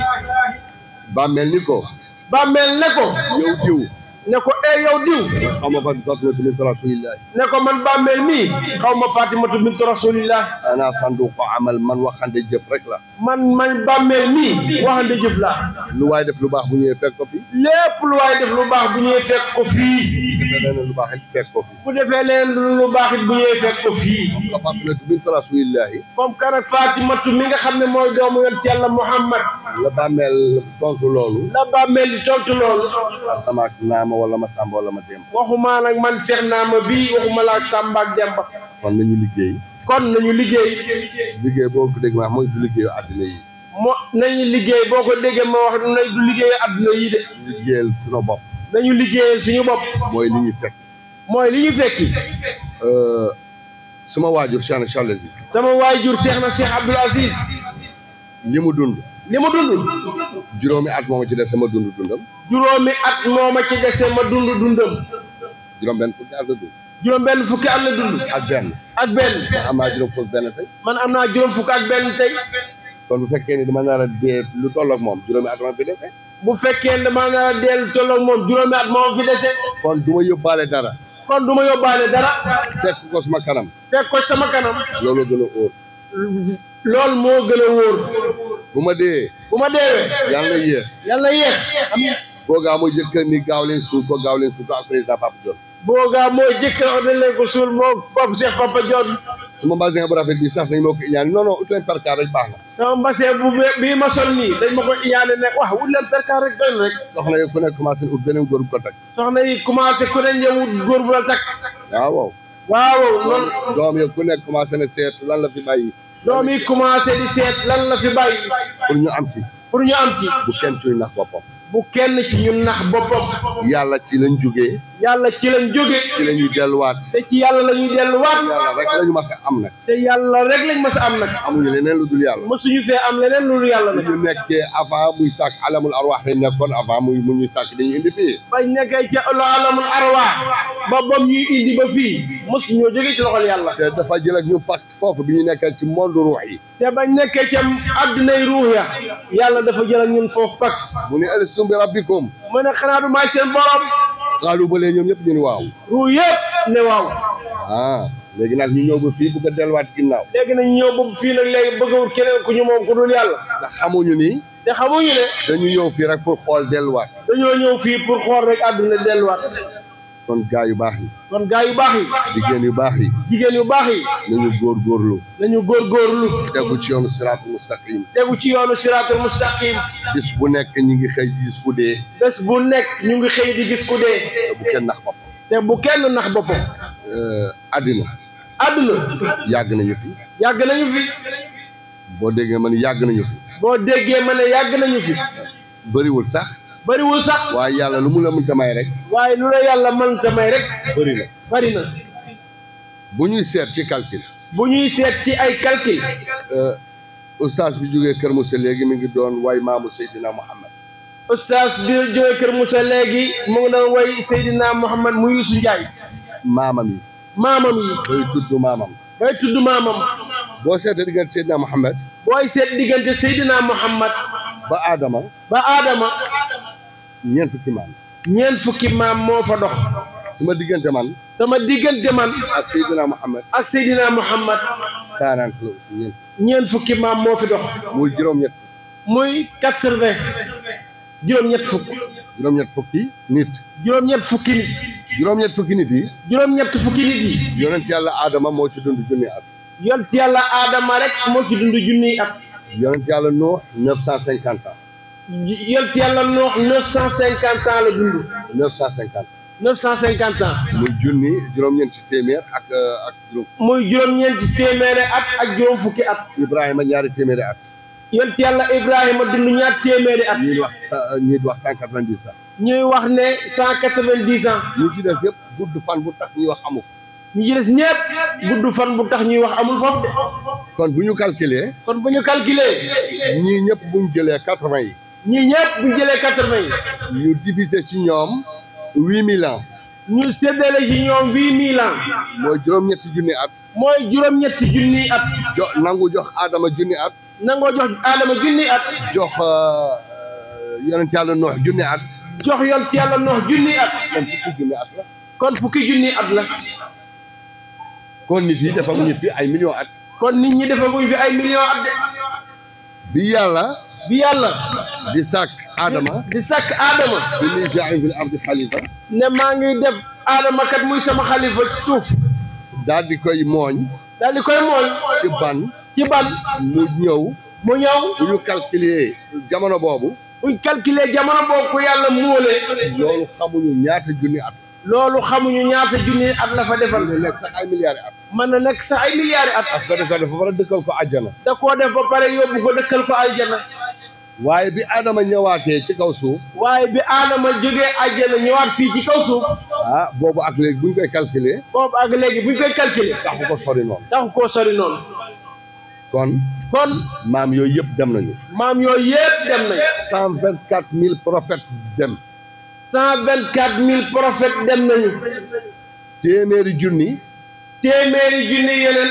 bàmmeel ni ko bàmmeel ne ko yow diw ne ko yow diw xaw ma Fatimatu bintu rasulillahi ne ko man bàmmeel mii xaw ma Fatimatu bintu rasulillahi ana sandu ko amal man waxande jëf rek la man bàmmeel mii waxande jëf la lu waay def lu baax bu ñëwee fekk ko fi lépp lu waay def lu baax bu ñëwee fekk ko fii leneen lu baax it fekk ko fi bu defee leen lu baax it bu ñëwee fekk ko fii Fatimatu bintu rasulillahi comme kan ak Fatimatu mi nga xam ne mooy doomu yonent yàlla Muhammad la bàmmeel tontu loolu la bàmmeel di tontu loolu sama ak naama wala ma sàmba wala ma dem waxuma nag man seex naa ma bii waxuma la ak Samba ak Demba kon nañu liggéey kon nañu liggéey liggéey boo ko dégg ma mooy du liggéeyu àddina yi nañu liggéey boo ko déggee ma wax na du liggéeyu àdduna yi de liggéeyal suñu bopp nañu liggéeyal suñu bopp mooy li ñu fekk mooy li ñu fekki suma waajur Cheikh na Cheikh Aziz sama waajur seex na Cheikh Abdoul Aziz li mu dund juróomi at moo ma ci dese ma dund dundam juróomi at moo ma ci dese ma dund dundam juróom benn fukki at la dund juróom benn fukki at la dund ak benn man am naa juróom fukk benn tey man am naa juróom fukk ak benn tey kon bu fekkee ni dama nar a dee lu tolloog moom juróomi at ma fi dese bu fekkee ne dama nar a dee lu tolloog moom juróomi at moo fi dese kon du ma yóbbaale dara kon du ma yóbbaale dara fekk ko sama kanam fekk ko sama kanam loolu gën a óor loolu moo gën a wóor bu ma dee deewee yàlla yéex boogaa mooy jëkkër ni gaaw leen suul ko ak président Papa Dione boogaa mooy jëkkër ordinaire ko suul moo Papa Cheikh Papa Dione suma mbasin bu rafet bi sax nañ ma ko iñaane non ut leen perkaar rek baax na sama mbasin bu bii ma sol nii dañ ma ko iñaane ne wax wut leen perkaar rek doy na rek soxna yi ku nekk commencé ut beneen góor bu ko takk soxna yi commencé ku ne ñëw wut góor bu la takk waaw loolu doom yi ku nekk commencé na seet lan la fi bàyyi doom yi commencé di seet lan la fi bàyyi pour ñu am ci bu kenn ciy nax boppam bu kenn ci ñun nax boppam yàlla ci lañ jógee ci la ñuy delluwaat te ci yàlla la ñuy delluwaat yàlla rek lañu mas a am nag te yàlla rek lañ mas a am nag amuñu leneen lu dul yàlla mësuñu fee am leneen lu dul yàlla nag ñu nekkee avant muy sàkk alamul arwaax lañ nekkoon avant mu ñuy sàkk dañuy indi fii bañ nekkee ca alamul arwaax ba bam ñuy indi ba fii mësuñoo jógee ci loxol yàlla te dafa jël ak ñu pacte foofu bi ñu nekkee ci monde ruux yi te bañ nekkee ca addunay ruux ya yàlla dafa jël ak ñun foofu pacte mu ne alastu bi rabbikum mu ne xanaa du maay seen borom xaalu ba léegi ñoom ñëpp ñu ne waaw ruux yëpp ne waaw léegi nag ñu ñëw ba fii bëgg a delluwaat ginnaaw léegi nag ñu ñëw ba fii nag léegi bëgg a wut keneen ku ñu moom ku dul yàlla ndax xamuñu ni te xamuñu ne dañu ñëw fii rek pour xool delluwaat dañoo ñëw fii pour xool rek àdduna delluwaat kon gaa yu baax yi jigéen yu baax yi nañu góorgóorlu tegu ci yoonu siraatul mustaqim bis bu nekk ñu ngi xëy di gis ku dee bu kenn nax boppam te bu kenn nax boppam àddina yàgg nañu fi boo déggee ma ne yàgg nañu fi bëriwul sax waaye yàlla lu mu la mënta may rek bëri na bu ñuy seet ci calcul ay calcul ustaas bi jógee Kër Moussa léegi mi ngi doon way maamu Seydina Muhammad ustaas bi jógee Kër Moussa léegi mu ngi doon way Seydina Muhammad muy Youssou Ndiaye maamam yi bay tudd maamam boo seetee diggante Seydina Muhammad ba Adama ñeent fukki maam moo fa dox sama diggante man ak Seydina Muhammad 40 la aussi ñeent fukki maam moo fi dox muy juróom-ñett muy 80 juróom-ñett fukki nit juróom-ñett fukki nit yi juróom-ñett fukki nit yi yonent yàlla Adama moo ci dund junni at yonent yàlla Adama rek moo ci dund junniy at yonent yàlla Nuux 950 ans yonent yàlla Nuux 950 ans la dund 950 ans muy junni juróom-ñeenti téeméer ak juróom muy juróom-ñeenti téeméeri at ak juróom fukki at Ibrahima ñaari téeméeri at yonent yàlla Ibrahima dund ñaar téeméeri at ñii di wax 190 ans ñuy wax ne 190 ans ñi ci des yëpp gudd fan bu tax ñuy wax amu ko ñi ci des ñëpp gudd fan bu tax ñuy wax amul foofu de kon bu ñu calculer kon bu ñu calculer ñii ñëpp bu ñu jëlee 80 yi ñii ñëpp bu ñu jëlee 80 yi ñu diviser ci ñoom 8000 ans ñu séddale ci ñoom 8000 ans mooy juróom-ñetti junni at mooy juróom-ñetti junniy at nangu jox Adama junni at nangoo jox Adama junniy at jox yonent yàlla Nuux junni at jox yonent yàlla Nuux junniy at kon fukki junni at la kon fukki junniy at la kon nit yi dafa ñu fi ay millions at kon nit ñi defaguñ fi ay millions at de bi yàlla di sàkk Adama di sàkk Adama bi muy jaa'ilun fil ardi xalifa ne maa ngi def Adama kat muy sama xalifa suuf daal di koy mooñ daal di koy mooñ ci ban mu ñëw bu ñu calculer jamono boobu buñ calculer jamono boobu ko yàlla móolee loolu xamuñu ñaata junni at loolu xamuñu ñaata junni at la fa defal mën na nekk sax ay milliards at mën na nekk sax ay milliards at parce que dafa war a dëkkal ko àjjana da koo def ba pare yóbbu ko dëkkal ko aljana waaye bi Adama ñëwaatee ci kaw suuf waaye bi Adama jógee aljana ñëwaat fii ci kaw suuf boobu ak léegi buñ koy calculer boobu ak léegi buñ koy calculer taxu ko sori noonu kon maam yooyu yëpp dem nañu maam yooyu yëpp dem nañu 124 000 prophètes dem 124 000 prophètes dem nañu téeméeri junni yeneen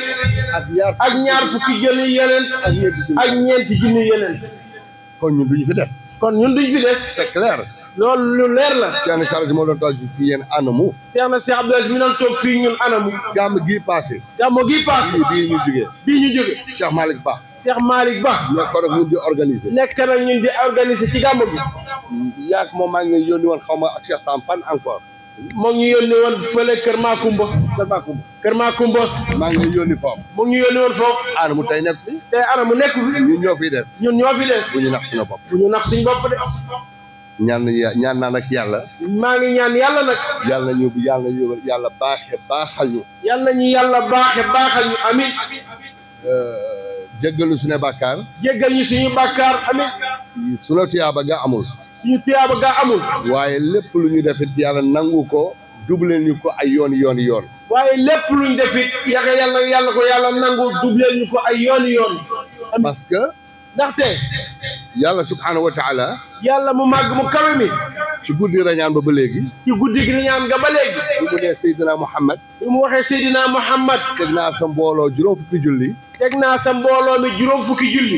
ak ñaar fukki junni yeneen ak ñeenti junni yeneen kon ñun duñu fi des c'est clair loolu lu leer la Cheikh na Charles moo doon toog fii yéen anamu Cheikh na Cheikh Abdoulaye mi doon toog fii ñun anamu gàmm gii passé bii ñu jógee Cheikh Malick Ba nekk ko rek ñun di organiser ci gàmm gi yaak moom maa ngi yónni woon xaw ma ak Cheikh Sam fan encore moo ngi yónni woon fële Kër Makumba maa ngi yónni foofu moo ngi yónni woon foofu anamu tey nekk fi anamu nekk fi ñun ñoo fi des bu ñu nax suñu bopp de ñaan naa nag yàlla maa ngi ñaan yàlla nag yàlla baaxal ñu yàlla ñu yàlla baaxal ñu amin jéggal ñu suñu bàkkaar amin suñu tiyaaba ga amul waaye lépp lu ñu defit yàlla nangu ko dubleel ñu ko ay yoon waaye lépp lu ñu defit yàlla ko yàlla nangu dubleel ñu ko ay yoon parce que ndaxte yàlla subhaanahu wa taala yàlla mu màgg mu kawe mi ci guddi rañaan ba léegi ci guddi gi rañaan ga ba léegi bi mu nee Seydina Muhammad bi mu waxee Seydina Muhammad teg naa sa mbooloo juróom fukki julli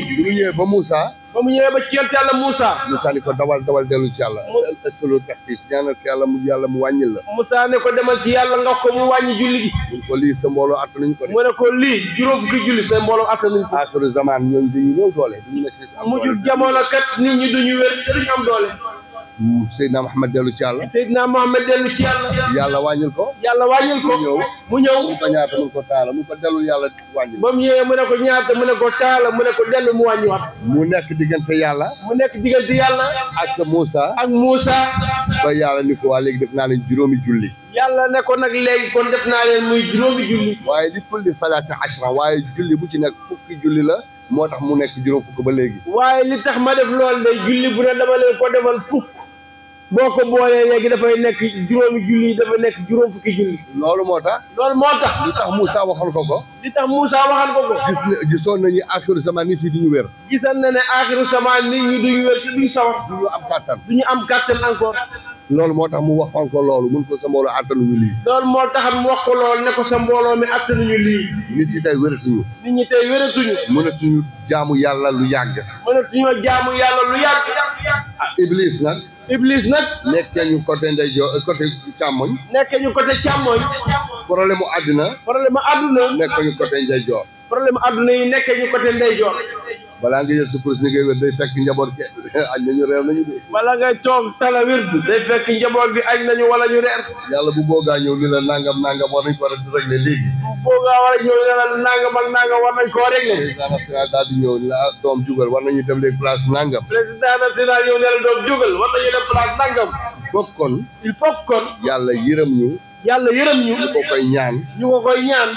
bi mu ñëwee ba Moussa ba mu ñëwee ba ci yonent yàlla Moussa ni ko dawal dellu ci yàlla solo taxfiif ñaanal ci yàlla mu wàññil la Moussa ne ko demal ci yàlla nga ko mu wàññi julli gi mun ko lii sa mbooloo attanuñ ko de mu ne ko lii juróom fukki julli sa mbooloo attanuñ ko aaxiru zaman ñooñu dañu néew doole mujj jamono kat nit ñi duñu wér te duñu am doole Seydina Muhammad dellu ci yàlla yàlla wàññil ko mu ñëw mu ko ñaata mun ko taala mun ko dellu yàlla wàññil ba mu ñëwee mu ne ko ñaata mu ne ko taala mu ne ko dellu mu wàññiwaat mu nekk diggante yàlla ak Moussa ba yàlla ni ko waa léegi def naa leen juróomi julli yàlla ne ko nag léegi kon def naa leen muy juróomi julli waaye li kulli salaati ashra waaye julli bu ci nekk fukki julli la moo tax mu nekk juróom fukk ba léegi waaye li tax ma def loolu de julli bu ne dama leen ko defal fukk boo ko boolee léegi dafay nekk juróomi julli dafa nekk juróom fukki julli loolu moo tax li tax Moussa waxal ko gisoon nañu aaxiru zaman nit yi duñu wér gisoon na ne aaxiru zaman nit ñi duñu wér te duñu sawar duñu am kàttan encore loolu moo tax mu waxoon ko loolu mun ko sa mbooloo attanuñu lii loolu moo tax mu wax ko loolu ne ko sa mbooloo mi attanuñu lii nit ñi tey wératuñu mënatuñu jaamu yàlla lu yàgg Iblis nag nekkee ñu côté ndeyjoor côté càmmoñ problème mu àdduna nekkee ñu côté ndeyjoor balaa nga jël sa kurus ni ngay wér day fekk njaboot ke añ nañu reer nañu de bala ngay toog tala wird day fekk njaboot bi añ nañu wala ñu reer yàlla bu boogaa ñëw ni la nangam war nañ ko régler léegi boogaa war a ñëw ne la nangam ak nangam war nañ koo régler président national daal di ñëw ni la doom jugal war nañu dem léegi place nangam président national ñëw ne la doom jugal war nañu dem place nangam foog kon il faut kon yàlla yërëm ñu ñu ko koy ñaan ñu ko koy ñaan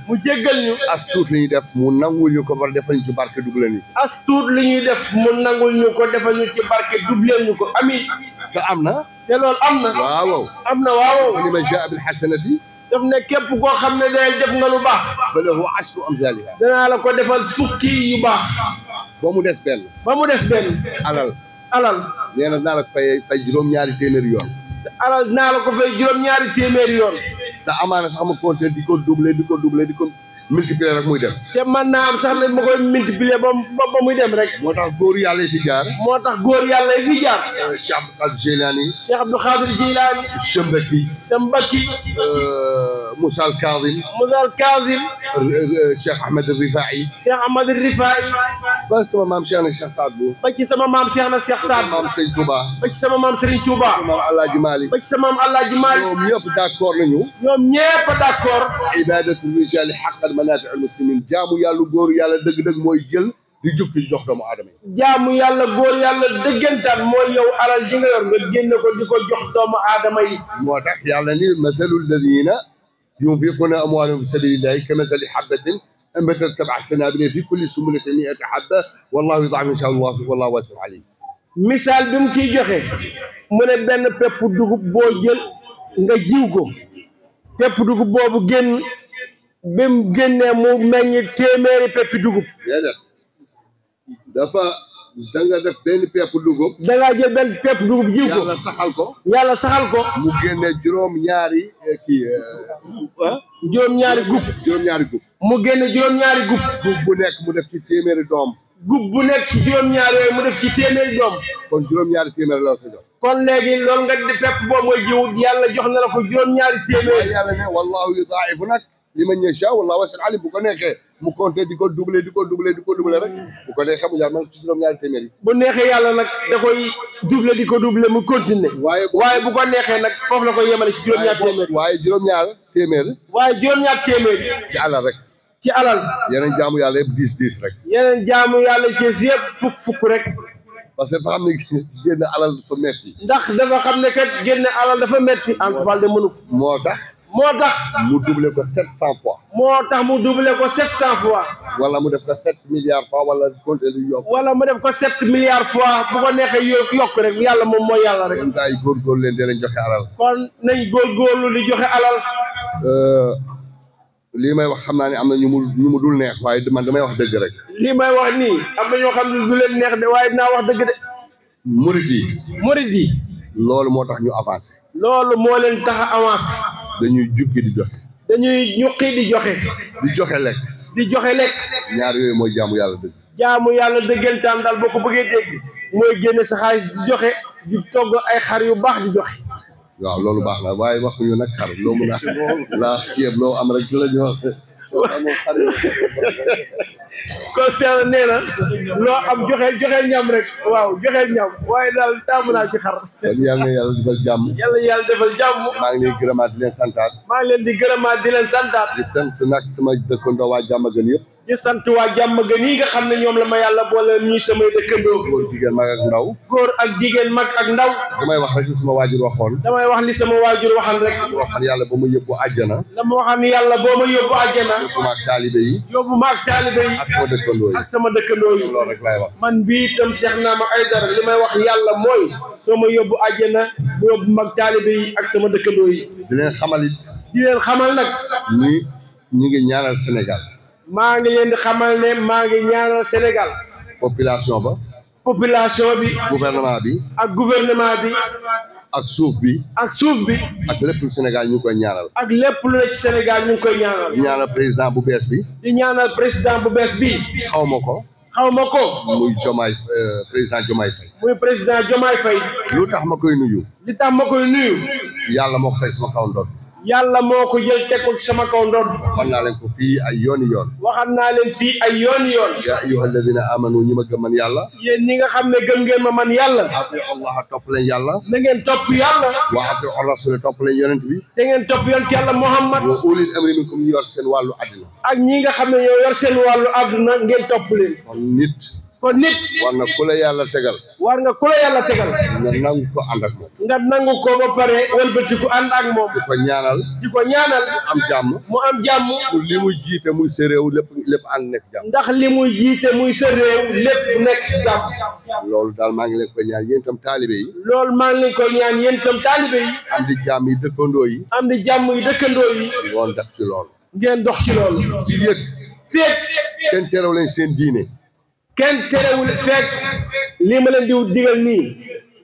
mu jéggal ñu as tuut li ñuy def mu nangul ñu ko war defal ñu ci barke dugal ñu as tuut li ñuy def mu nangul ñu ko defal ñu ci barke dubleel ñu ko amiin te am na te loolu am na waaw li man jaa bil hasanati daf ne képp koo xam ne day def nga lu baax fa lahu ashru amthaliha danaa la ko defal fukki yu baax ba mu des benn alal nee na naa la ko fay juróom-ñaari téeméeri yoon alal naa la ko fay juróom-ñaari téeméeri yoon te amaana sax ma compter di ko doubler di ko multiplier rek muy dem te mën naa am sax ne ma koy multiplier ba muy dem rek moo tax góor yàlla yi fi jaar Cheikh Abdou Khadir Jilani Sambaki Moussa al Kazim Cheikh Ahmed Rifai ba sama maam Cheikh na Cheikh Saad Bou ba ci sama maam Cheikh na Cheikh Saad Bou maam Serigne Touba ba ci sama maam Serigne Touba maam Alaaji Malick ba ci sama maam Alaaji Malick ñoom ñëpp d'accord nañu ibadatu rijali haqqan manaafi al muslimin jaamu yàlla góor yàlla dëgg-dëgg mooy jël di jukki di jox doomu aadama yi jaamu yàlla góor yàlla dëggantaan mooy yow alal ji nga yor nga génne ko di ko jox doomu aadama yi moo tax yàlla ni mathalu alladina yunfiquna amwaalahum fi sabilillahi kamathali habbatin ambatat sab'a sanabila fi kulli sumbulatin mi'atu habba wallahu yudaa'ifu liman yashaa'u wallahu waasi'un alim misaal bi mu ciy joxe mu ne benn pepp dugub boo jël nga jiw ko pepp dugub boobu génn bi mu génnee mu meññ téeméeri peppi dugub déedéet dafa da nga def benn pepp dugub da ngaa jël benn pepp dugub jiw ko yàlla saxal ko mu génne juróom-ñaari gub mu génne juróom-ñaari gub bu nekk mu def ci téeméeri doom gub bu nekk ci juróom-ñaari yooyu mu def ci téeméeri doom kon juróom-ñaari téeméeri la ko jox kon léegi loolu nga di pepp boobu mooy jiw yàlla jox na la ko juróom-ñaari téeméeri yàlla ne wallahu yudaa'ifu nag liman yashaa'u wallahu waasi'un aliim bu ko neexee mu compter di ko doubler rek bu ko neexee mu jaar man ci juróom-ñaari téeméeri bu neexee yàlla nag da koy doubler di ko doubler mu continuer waaye bu ko neexee nag foofu la koy yemale ci juróom-ñaari téeméeri waaye juróom-ñaari téeméeri ci alal rek ci alal yeneen jaamu yàlla yëpp 10 rek yeneen jaamu yàlla ci yëpp fukk rek parce que dafa xam ne génn alal dafa metti ndax dafa xam ne kat génne alal dafa metti Antou Fall de mënu ko moo tax mu doublé ko 700 fois wala mu def ko 7 milliards fois wala compter lu yokk wala mu def ko 7 milliards fois bu ko neexee yokk rek yàlla moom mooy yàlla rek kon gars yi góorgóorlu leen dinañ joxe alal kon nañ góorgóorlu di joxe alal lii may wax xam naa ne am na ñu mu dul neex waaye man damay wax dëgg rek lii may wax nii am na ñoo xam ne du leen neex de waaye dinaa wax dëgg de murid yi loolu moo tax ñu avancé loolu moo leen tax a avancé dañuy jukki di joxe dañuy ñuqi di joxe lekk ñaar yooyu mooy jaamu yàlla dëgg jaamu yàlla dëggantaan daal boo ko bëggee dégg mooy génne sa xaalis di joxe di togg ay xar yu baax di joxe waaw loolu baax na waaye waxuñu nag xar loo mën a laa ceeb loo am rek la ñu wax amoo xar kon Cheikh nee na loo am joxeel ñam rek waaw joxeel ñam waaye daal taamu naa ci xar kon yàlla na yàlla defal jàmm maa ngi leen gërëmaat di leen santaat di sant nag sama dëkkandoo waa Jàmmagën yëpp di sant waa Jàmmagën yi nga xam ne ñoom la ma yàlla boole ñuy samay dëkkandoo góor jigéen mag ak ndaw damay wax rek li sama waajur waxoon rek waxoon yàlla ba ma yóbbu àjjana yóbbu ma ak taalibe yi ak sama dëkkandoo yi loolu rek laay wax man bii itam Cheikh Naama Aidara li may wax yàlla mooy soo ma yóbbu àjjana mu yóbbu mag taalibe yi ak sama dëkkandoo yi di leen xamal nag ñu ngi ñaanal Sénégal maa ngi leen di xamal ne maa ngi ñaanal Sénégal population bi gouvernement bi ak suuf bi ak lépp lu Sénégal ñu ngi koy ñaanal di ñaanal président bu bees bi xaw ma ko muy président Diomaye Faye lu tax ma koy nuyu yàlla moo ko teg sama kaw ndodd yàlla moo ko jël teg ko ci sama kaw ndodd. waxoon naa leen ko fii ay yooni yoon. waxal naa leen fii ay yoon. yaa ayyuha alladina amanu ñi ma gëm man yàlla. yéen ñi nga xam ne gëm ngeen ma man yàlla. atiu allah topp leen yàlla. na ngeen topp yàlla. wa atiu rasul topp leen yonent bi. te ngeen topp yonent yàlla Muhammad. wa ulil amri minkum ñu yor seen wàllu àddina. ak ñi nga xam ne ñoo yor seen wàllu àdduna ngeen topp leen. kon nit war na ku la yàlla tegal. war nga ku la yàlla tegal. nga nangu ko ànd ak moom. nga nangu ko ba pare wëlbatiku ànd ak moom. di ko ñaanal. di ko ñaanal. am jàmm. mu am jàmm. pour li muy jiite muy sa réew lépp ànd nekk jàmm. ndax li muy jiite muy sa réew lépp nekk jàmm. loolu daal maa ngi leen koy ñaan yéen itam taalibe yi. loolu maa ngi leen koy ñaan yéen itam taalibe yi. am di jàmm yi dëkkandoo yi. am di jàmm yi dëkkandoo yi. ngoon def ci loolu. ngeen dox ci loolu. fii yëg. feeg kenn terew leen seen diine. kenn terewul feeg lii ma leen di digal nii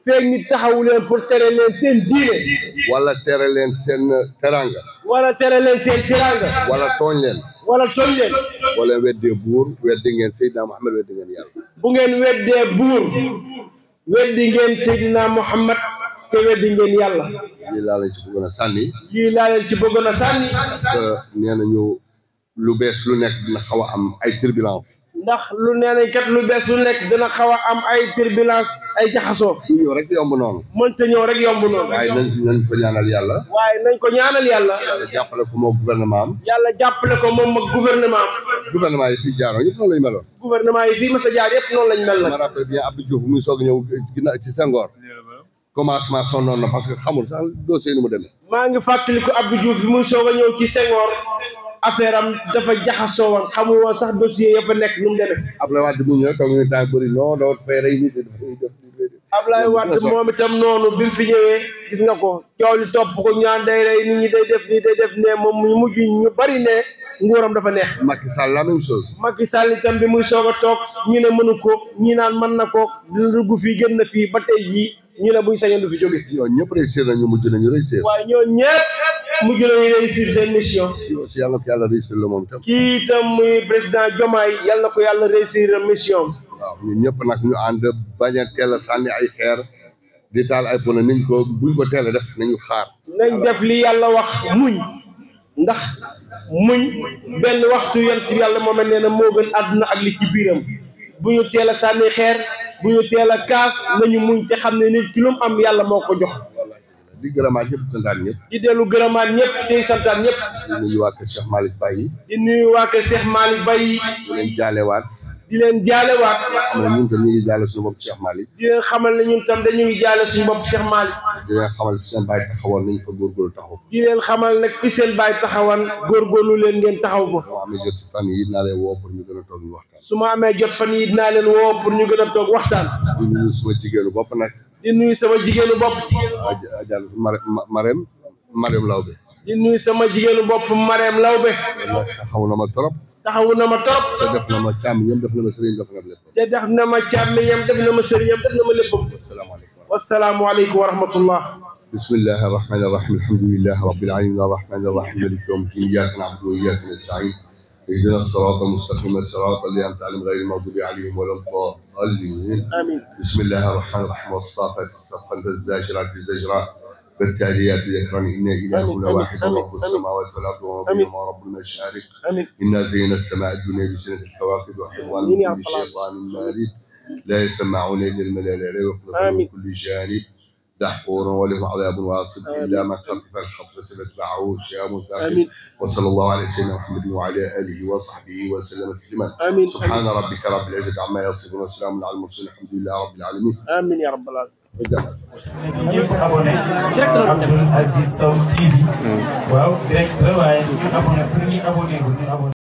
feeg nit taxawu leen pour tere leen seen diine. wala tere leen seen teranga. wala tere leen seen teranga. wala tooñ leen. wala tooñ leen. wala weddee buur weddi ngeen Seydina Muhammad weddi ngeen yàlla. bu ngeen weddee buur weddi ngeen Seydina Muhammad te weddi ngeen yàlla. lii laa leen ci bëggoon a sànni. lii laa leen ci bëggoon a sànni. parce que nee nañu lu bees lu nekk dina xaw a am ay turbulence. ndax lu nee nañ kat lu bees lu nekk dina xaw a am ay turbulence ay jaxasoo. du ñëw rek yomb noonu. mënta ñëw rek yomb noonu. waaye nañ ko ñaanal yàlla. waaye nañ ko ñaanal yàlla. yàlla jàppale ko moom gouvernement am. yàlla jàppale ko moom ak gouvernement am. gouvernement yi fii jaaroon yëpp noonu lañ meloon. gouvernement yi fii mas a jaar yëpp noonu lañ mel nag. ma rappelle bien Abdou Diouf muy soog a ñëw ginnaaw ci Senghor. commencement sonnoon na parce que xamul sax dossier ni mu demee. maa ngi fàttaliku Abdou Diouf muy soog a ñëw ci Senghor. affaire am dafa jaxasoo woon xamul woon sax dossier ya fa nekk nu mu demee. Abdoulaye Wade mu ñëw toog ñu temps bëri non doo fay rey nit Abdoulaye Wade moom itam noonu bi mu fi ñëwee gis nga ko coow li topp ko ñaan day rey nit ñi day def nii day def ne moom ñu mujj ñu bari ne nguuram dafa neex. Macky Sall la même chose. Macky Sall itam bi muy soog a toog ñu ne mënu ko ñi naan mën na ko dugg fii génn na fii ba tey jii ñu ne buñ sañoon du fi jóge. ñooñu ñëpp réussir nañu mujj nañu réussir. waaye ñooñu ñëpp mujj nañu réussir seen mission. aussi yàlla na ko yàlla réussir la moom itam. kii itam muy président Diomaye yàlla na ko yàlla réussir mission. waaw ñun ñëpp nag ñu ànd bañ a teel a sànni ay xeer di taal ay pono niñ ko buñ ko teel a def nañu xaar. nañ def li yàlla wax muñ ndax muñ benn waxtu yonent bi yàlla moom nee na moo gën àdduna ak li ci biiram bu ñu teel a sànni xeer bu ñu teel a kaas nañu muñ te xam ne nit ki lu mu am yàlla moo ko jox. di gërëmaat ñëpp di santaat ñëpp. di dellu gërëmaat ñëpp di santaat ñëpp. di nuyu waa kër Cheikh Malick Baye. di nuyu waa kër Cheikh Malick Baye. di leen jaalewaat. di leen jaalewaat. xam ne ñun tam ñu ngi jaale suñu bopp Cheikh Malick. di leen xamal ne ñun tam dañuy jaale suñu bopp Cheikh Malick. di leen xamal fi seen baay taxawoon nañu fa góorgóorlu taxaw. di leen xamal nag fi seen baay taxawan góorgóorlu leen ngeen taxaw fa. soo amee jot fan yi dinaa leen woo pour ñu gën a toog ñu waxtaan. su ma amee jot fan yi dinaa leen woo pour ñu gën a toog waxtaan. di nuyu suma jigéenu bopp nag. di nuyu sama jigéenu bopp. Adja Marème Lawbe. di nuyu sama jigéenu bopp Marème Lawbe. taxaw na ma trop. taxawu na ma trop. te def na ma càmmiñam def na ma sëriñ def na ma lépp. te def na ma càmmiñam def na ma sëriñam def na ma léppam. asalaamaaleykum. wasalaamualeykum wa rahmatullah. bismillahi arrahmani irrahim alhamdulilahi rabbil alamin arrahmani irrahim maliki yawmi ddin iyyaka na'budu wa iyyaka nasta'in اهدنا الصراط المستقيم الصراط الذين أنعمت عليهم غير المغضوب عليهم ولا الضالين آمين. بسم الله الرحمن الرحيم والصافات صفا فالزاجرات زجرا فالتاليات ذكرا إن إلهنا واحد رب السماوات والأرض وما بينهما رب المشارق إنا زينا السماء الدنيا بزينة الكواكب وحفظا من كل شيطان مارد لا يسمعون إلى الملائكة ويقذفون من كل جانب دحور وله عذاب واصب إلا من خطف الخطفة فاتبعه شهاب ثاقب وصلى الله على سيدنا محمد وعلى آله وصحبه وسلم تسليما سبحان ربك رب العزة عما يصفون وسلام على المرسلين الحمد لله رب العالمين آمين يا رب العالمين. ñëpp abonné Abdoul Aziz Sow TV waaw direct la waaye ñu abonné pour ñu abonné